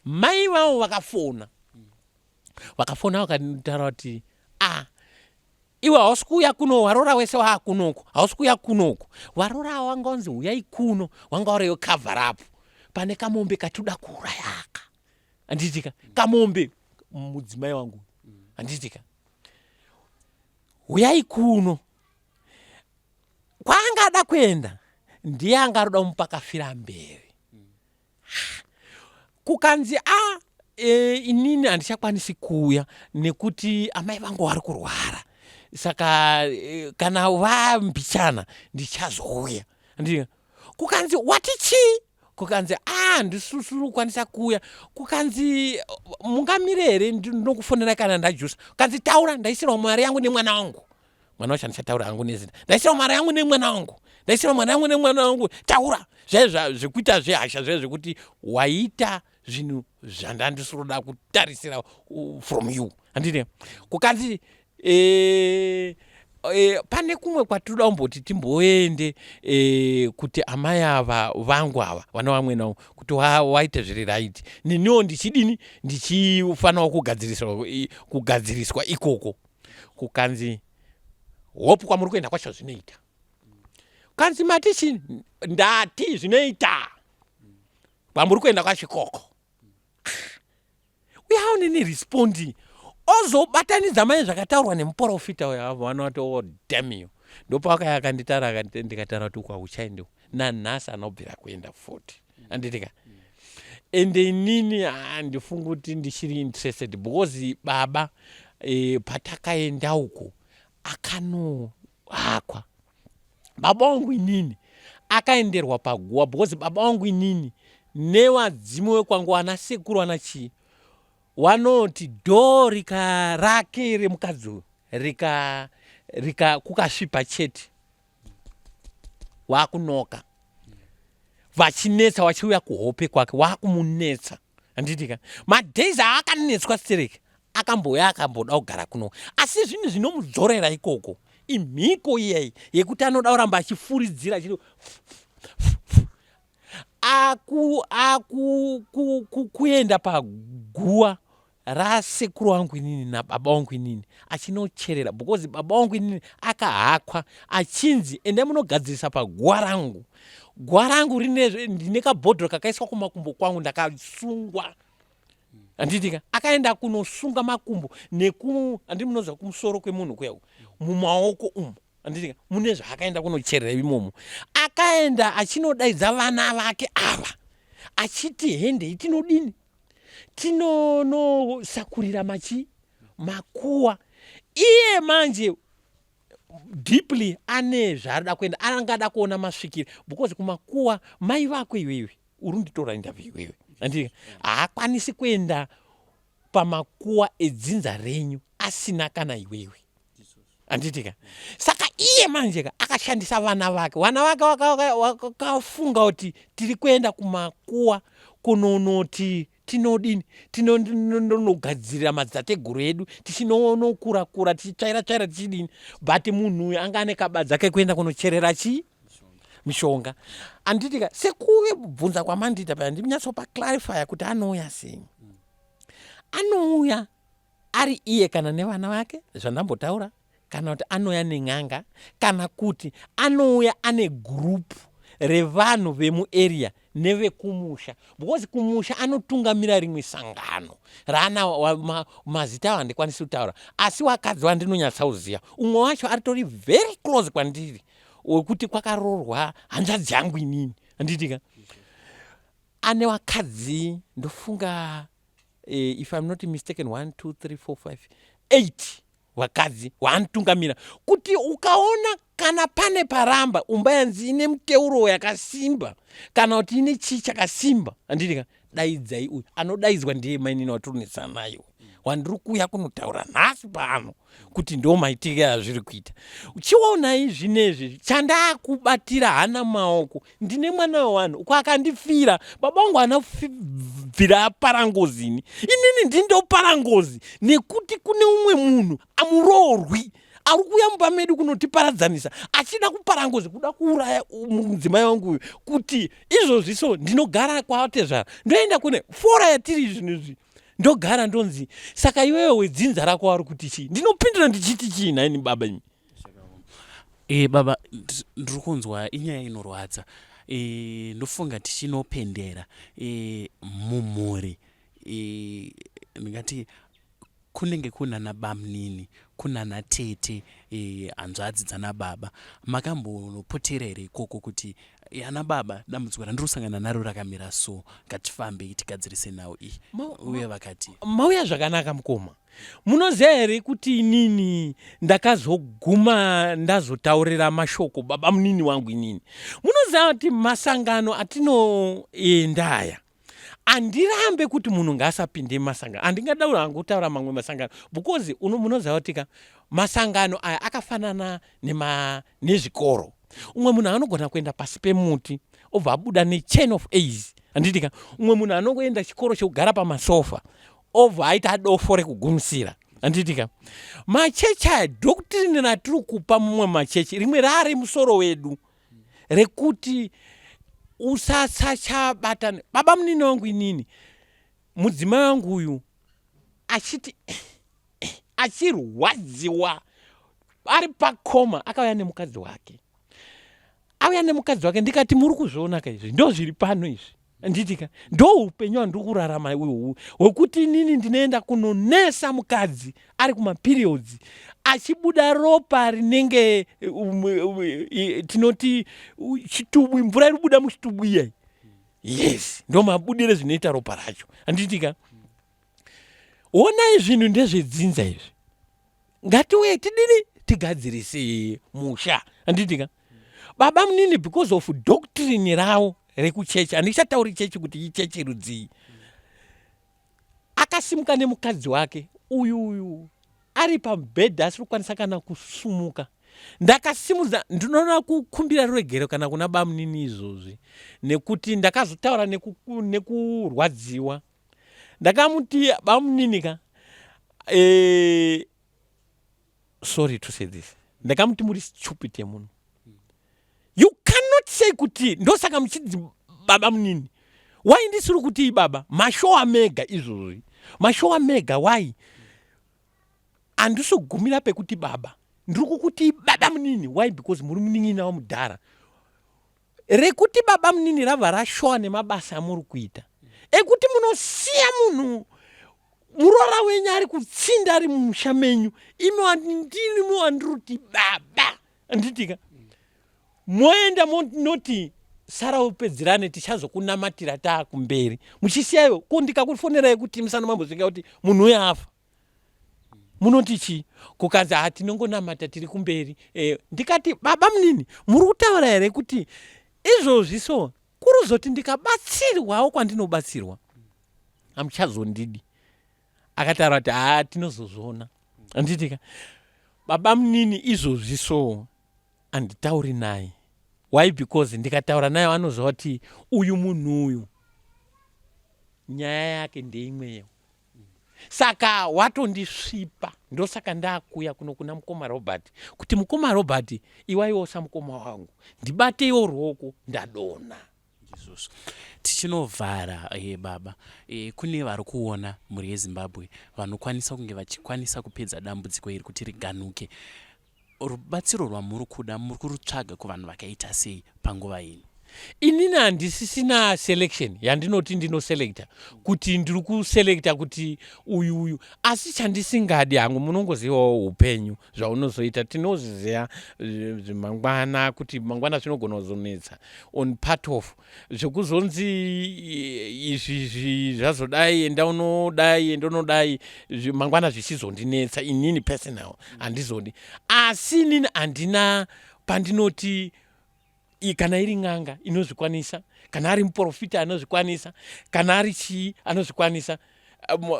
Mai vavo vakafona, vakafona vakanditaura kuti, a iwe hausi kuuya kuno, warora wese waakunoko, hausi kuuya kunoko. Warora wanga wanzi uyai kuno, wanga uriyo cover up pane kamombe katoda kuurayaka, handitika? Kamombe mudzimai wangu, handitika? Uyai kuno. Kwaanga ada kuenda ndiye anga aroda kumupa kafira mberi. Kukanzi, a inini handichakwanisi kuuya nekuti amai vangu vari kurwara, saka kana vambichana ndichazouya. Ndi kukanzi, wati chii? Kukanzi, a handisisiri kukwanisa kuuya. Kukanzi, mungamire here, ndinokufonera kana ndajusa? Kukanzi, taura, ndaisirwa mari yangu nemwana wangu. Mwana wacho handichataura hangu nezita. Ndaisirwa mari yangu nemwana wangu, ndaisirwa mari yangu nemwana wangu, taura. Zvai zvekuita zvehasha zvai zvekuti waita zvinhu zvandandisiroda kutarisira from you, handiti? Kukanzi, pane kumwe kwatinoda kumboti timboende kuti amai ava vangu ava vana vamwene vangu kuti waite zviri right, neniwo ndichidini, ndichifanawo kugadziriswa, kugadziriswa ikoko. Kukanzi, hope kwamuri kuenda kwacho zvinoita. Kanzi, mati chii? Ndati zvinoita kwamuri kuenda kwacho ikoko. Uyawo nini respondi ozobatanidza mai zvakataurwa nemuprofita uyo, avo vanoti, oh damn you. Ndopakauya akanditara, ndikataura kuti uko hauchaendiwo nanhasi, anobvira kuenda futi, handitika? Ende inini handifungi kuti ndichiri interested because baba patakaenda uko akanohakwa baba wangu inini, akaenderwa paguwa, because baba wangu inini nevadzimu wekwangu, ana sekuru, ana chii, wanoti dhoo rika rake remukadzi uyu rika rika kukasvipa chete wakunoka, vachinetsa, vachiuya kuhope kwake wakumunetsa, handitika? Madays aakanetswa stereki, akambouya akamboda kugara kuno, asi zvinhu zvinomudzorera ikoko imhiko iyai yekuti anoda kuramba achifuridzira achiti aku aku kuenda paguwa rasekuru wangu inini nababa wangu inini achinocherera, because baba wangu inini akahakwa achinzi, endai munogadzirisa paguwa rangu, guwa rangu rine, ndine kabhodhoro kakaiswa kumakumbo kwangu, ndakasungwa, handitika? Akaenda kunosunga makumbo neku, handi munoziva kumusoro kwemunhu kuya mumaoko umu, handitika? Mune zvaakaenda kunocherera imomo. Akaenda achinodaidza vana vake ava achiti, hendei tinodini, tinonosakurira machi makuwa. Iye manje deeply ane zvaarida kuenda, angada kuona masvikiro, because kumakuwa mai vako iwewe uri kunditora interview iwewe, handiti? Haakwanisi kuenda pamakuwa edzinza renyu asina kana iwewe, handitika? Saka Iye manje ka akashandisa vana vake, vana vake vakafunga kuti tiri kuenda kumakuwa kunonoti tinodini, tinonogadzirira madzitateguru edu, tichinonokura kura, tichitsvaira tsvaira, tichidini. But munhu uyu anga ane kabadza kekuenda kunocherera chii? Mishonga. Anditika sekubvunza kwamandiita paya, ndinyatsopa clarifya kuti anouya sei. Anouya ari iye kana nevana vake, zvandambotaura, kana kuti anouya nen'anga, kana kuti anouya ane gurupu revanhu vemuarea nevekumusha, because kumusha anotungamira rimwe sangano raana mazita avo handikwanisi kutaura, asi wakadzi wandinonyatsauziva, umwe wacho aritori very close kwandiri, wekuti kwakaroorwa hanzvadzi yangu inini, handitika ane wakadzi, ndofunga if I'm not mistaken, 1 2 3 4 5 8 vakadzi waanotungamira, kuti ukaona kana pane paramba umba yanzi ine muteuro yakasimba kana kuti ine chii chakasimba, handitika daidzai uyu. Anodaidzwa ndiye mainini watirunetsana nayo, wandiri kuuya kunotaura nhasi pano kuti ndo maitikiro azviri kuita. Chionai zvinezvi chandakubatira hana maoko, ndine mwana wevanhu uko akandifira. Baba vangu haana bvira apara ngozi, ini inini ndindopara ngozi nekuti kune umwe munhu amuroorwi ari kuuya mumba medu kunotiparadzanisa, achida kupara ngozi, kuda kuuraya mudzimai wangu uyu. Kuti izvozvi so ndinogara kwatezvara, ndoenda kune fora yatiri zvinhu izvi, ndogara ndonzi, "Saka iwewe wedzinza rako wari kuti chii?" Ndinopindura ndichiti chii nhaini baba imi? Baba, ndiri kunzwa inyaya inorwadza. Ndofunga tichinopendera mumhuri, ndingati kunenge kunana bamnini, kunana tete, hanzvadzi dzana baba, makambonopotera here ikoko kuti, "Ana baba, dambudziko randiri kusangana naro rakamira so, ngatifambei tigadzirise nhau iyi"? Uye vakati? Mauya zvakanaka, mukoma. Munoziva here kuti inini ndakazoguma ndazotaurira mashoko baba munini wangu inini? Munoziva kuti masangano atinoenda aya, handirambe kuti munhu ngaasapinde masangano, handingadaura hangu kutaura mamwe masangano, because munoziva kuti ka masangano aya akafanana nezvikoro. Umwe munhu anogona kuenda pasi pemuti obva abuda nechain of A's, handiti ka? Umwe munhu anoenda chikoro chekugara pamasofa obva aita dofo rekugumisira, handiti ka? Machechi aya, doctrine ratiri kupa mumwe machechi, rimwe raari musoro wedu rekuti usasachabata baba munini wangu inini, mudzimai wangu uyu achiti achirwadziwa ari pacoma, akauya nemukadzi wake, auya nemukadzi wake, ndikati, "Muri kuzviona ka izvi? Ndo zviri pano izvi, handitika? Ndo upenyu hwandiri kurarama uhu hwekuti inini ndinoenda kunonesa mukadzi ari kumaperiods, achibuda ropa rinenge tinoti chitubwi, mvura iri kubuda muchitubwi iyai. Yes, ndo mabudire zvinoita ropa racho, handitika? Onai, zvinhu ndezvedzinza izvi, ngatiuye tidini, tigadzirise musha, handitika?" Baba munini, because of doctrine ravo rekuchechi, handichatauri chechi kuti ichechi rudzii, akasimuka nemukadzi wake uyu uyu ari pamubhedha, asiri kukwanisa kana kusumuka. Ndakasimudza, ndinoona kukumbira ruregero kana kuna bamunini izvozvi, nekuti ndakazotaura nekurwadziwa. Ndakamuti, "Bamunini ka, sorry to say this," ndakamuti, "Muri stupid yemunhu. You cannot say kuti ndosaka muchinzi baba munini. Why ndisiri kuti baba? Mashowa mega izvozvi, mashowa mega. Why handisi kugumira pekuti baba? Ndiri kukuti baba munini. Why? Because muri munin'ina wamudhara. Rekuti baba munini rabva rashowa nemabasa amuri kuita ekuti munosiya munhu, muroora wenyu ari kutsinda ari mumusha menyu, imi ndimi wandiri kuti baba, handitika? Moenda monoti, 'Sara upedzerane, tichazokunamatira taakumberi,' muchisiyayo. Ko ndikakufonerai kuti musana mambosvika kuti munhu uyo afa, munoti chii? Kukanzi, 'Ha, tinongonamata tiri kumberi.' Ndikati, 'Baba munini, muri kutaura here kuti izvozvi so kuruzoti ndikabatsirwawo kwandinobatsirwa hamuchazondidi?' Akataura kuti, 'Haa, tinozozviona,' handitika? Baba munini izvozvi so Handitauri naye. Why? Because ndikataura naye anoziva kuti uyu munhu uyu nyaya yake ndeimweyo. Saka watondisvipa, ndosaka ndakuya kuno kuna mukoma Robert kuti mukoma Robert iwaiwo samukoma wangu ndibateiwo ruoko ndadonha. Ndizvozvo. Tichinovhara e, baba e, kune vari kuona mhuri yeZimbabwe vanokwanisa kunge vachikwanisa kupedza dambudziko iri kuti riganuke. Rubatsiro rwamuri kuda muri kurutsvaga kuvanhu vakaita sei panguva ino? Inini handisisina selection yandinoti ndinoselecta kuti ndiri kuselecta kuti uyu uyu, asi chandisingadi hangu munongozivawo upenyu zvaunozoita, tinozviziva eh, mangwana kuti mangwana zvinogona kuzonetsa on part of zvekuzonzi izvi izvi zvazodai enda unodai enda unodai mangwana zvichizondinetsa inini personal handizodi asi inini handina pandinoti kana iri n'anga inozvikwanisa kana ari muprofita anozvikwanisa kana ari chii anozvikwanisa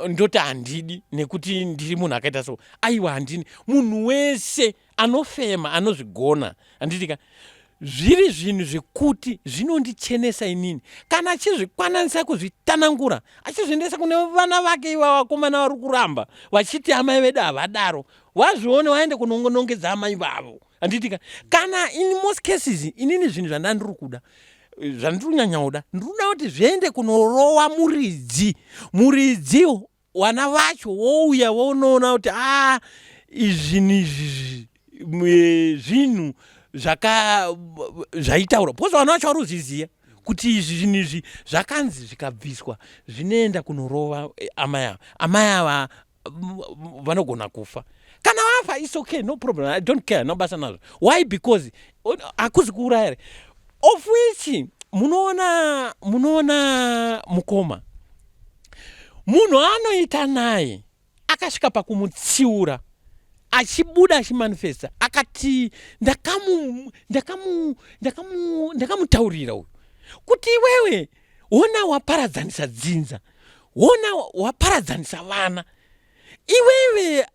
ndoti handidi nekuti ndiri munhu akaita so aiwa handini munhu wese anofema anozvigona handitika zviri zvinhu zvekuti zvinondichenesa inini kana achizvikwananisa kuzvitanangura achizviendesa kune vana vake iva vakomana vari kuramba vachiti amai vedu havadaro vazvione vaende kunongonongedza amai vavo handitika kana in most cases inini zvinhu zvandandiri kuda zvandiri kunyanya kuda ndiri kuda kuti zviende kunorowa muridzi muridzi Wana vacho wouya wonoona kuti aa ah, izvinhu izvi zvinhu zvaka zvaitaura because vana vacho vari kuzviziva kuti izvi zvinhu izvi zvakanzi zvikabviswa zvinoenda kunorova eh, amai ava amai ava vanogona kufa kana vafa its okay no problem i don't care no basa nazvo why because hakuzi kuuraya here of which munoona munoona mukoma Munhu anoita naye akasvika pakumutsiura achibuda achimanifesta akati ndakamutaurira uyu kuti iwewe wona waparadzanisa dzinza wona waparadzanisa vana iwewe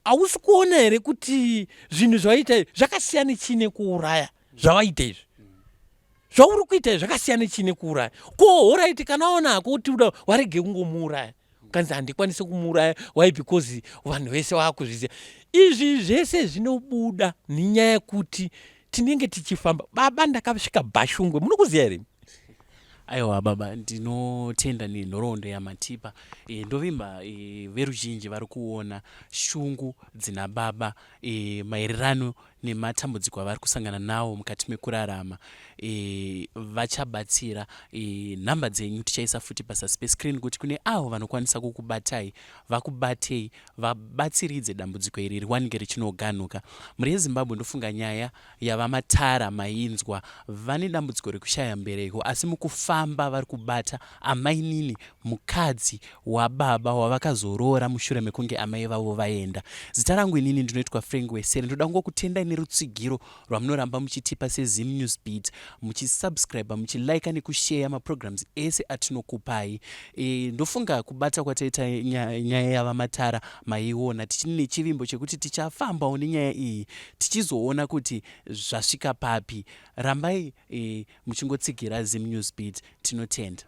hausi kuona here kuti zvinhu zvawaita zvakasiyana chii nekuuraya zvawaita izvi zvauri kuita izvi zvakasiyana chii nekuuraya ko horaiti kana waona hako kuti uda warege kungomuuraya kanzi handikwanise kumuuraya why because vanhu vese vaakuzviziva izvi zvese zvinobuda nenyaya yekuti tinenge tichifamba baba ndakasvika bhashungwe munokuziva here Aiwa baba ndinotenda nenhoroondo yamatipa e, ndovimba e, veruzhinji vari kuona shungu dzina baba e, maererano nematambudziko avari kusangana nawo mukati mekurarama e, vachabatsira e, nhamba dzenyu tichaisa futi pasasi pescreen kuti kune avo vanokwanisa kukubatai vakubatei vabatsiridze dambudziko iri riwanike richinoganhuka mhuri yezimbabwe ndofunga nyaya yavamatara mainzwa vane dambudziko rekushaya mbereko asi mukufamba vari kubata amainini mukadzi wababa wavakazoroora mushure mekunge amai vavo vaenda. Zita rangu inini ndinoitwa Frank Wesere. Ndoda kungokutendai nerutsigiro rwamunoramba muchitipa seZim News Beat, muchisubscribe, muchilika nekusheya maprograms ese atinokupai. E, ndofunga kubata kwataita nyaya yavaMatara maiona tichine chivimbo chekuti tichafambawo nenyaya iyi tichizoona kuti zvasvika papi. Rambai e, muchingotsigira Zim News Beat. Tinotenda.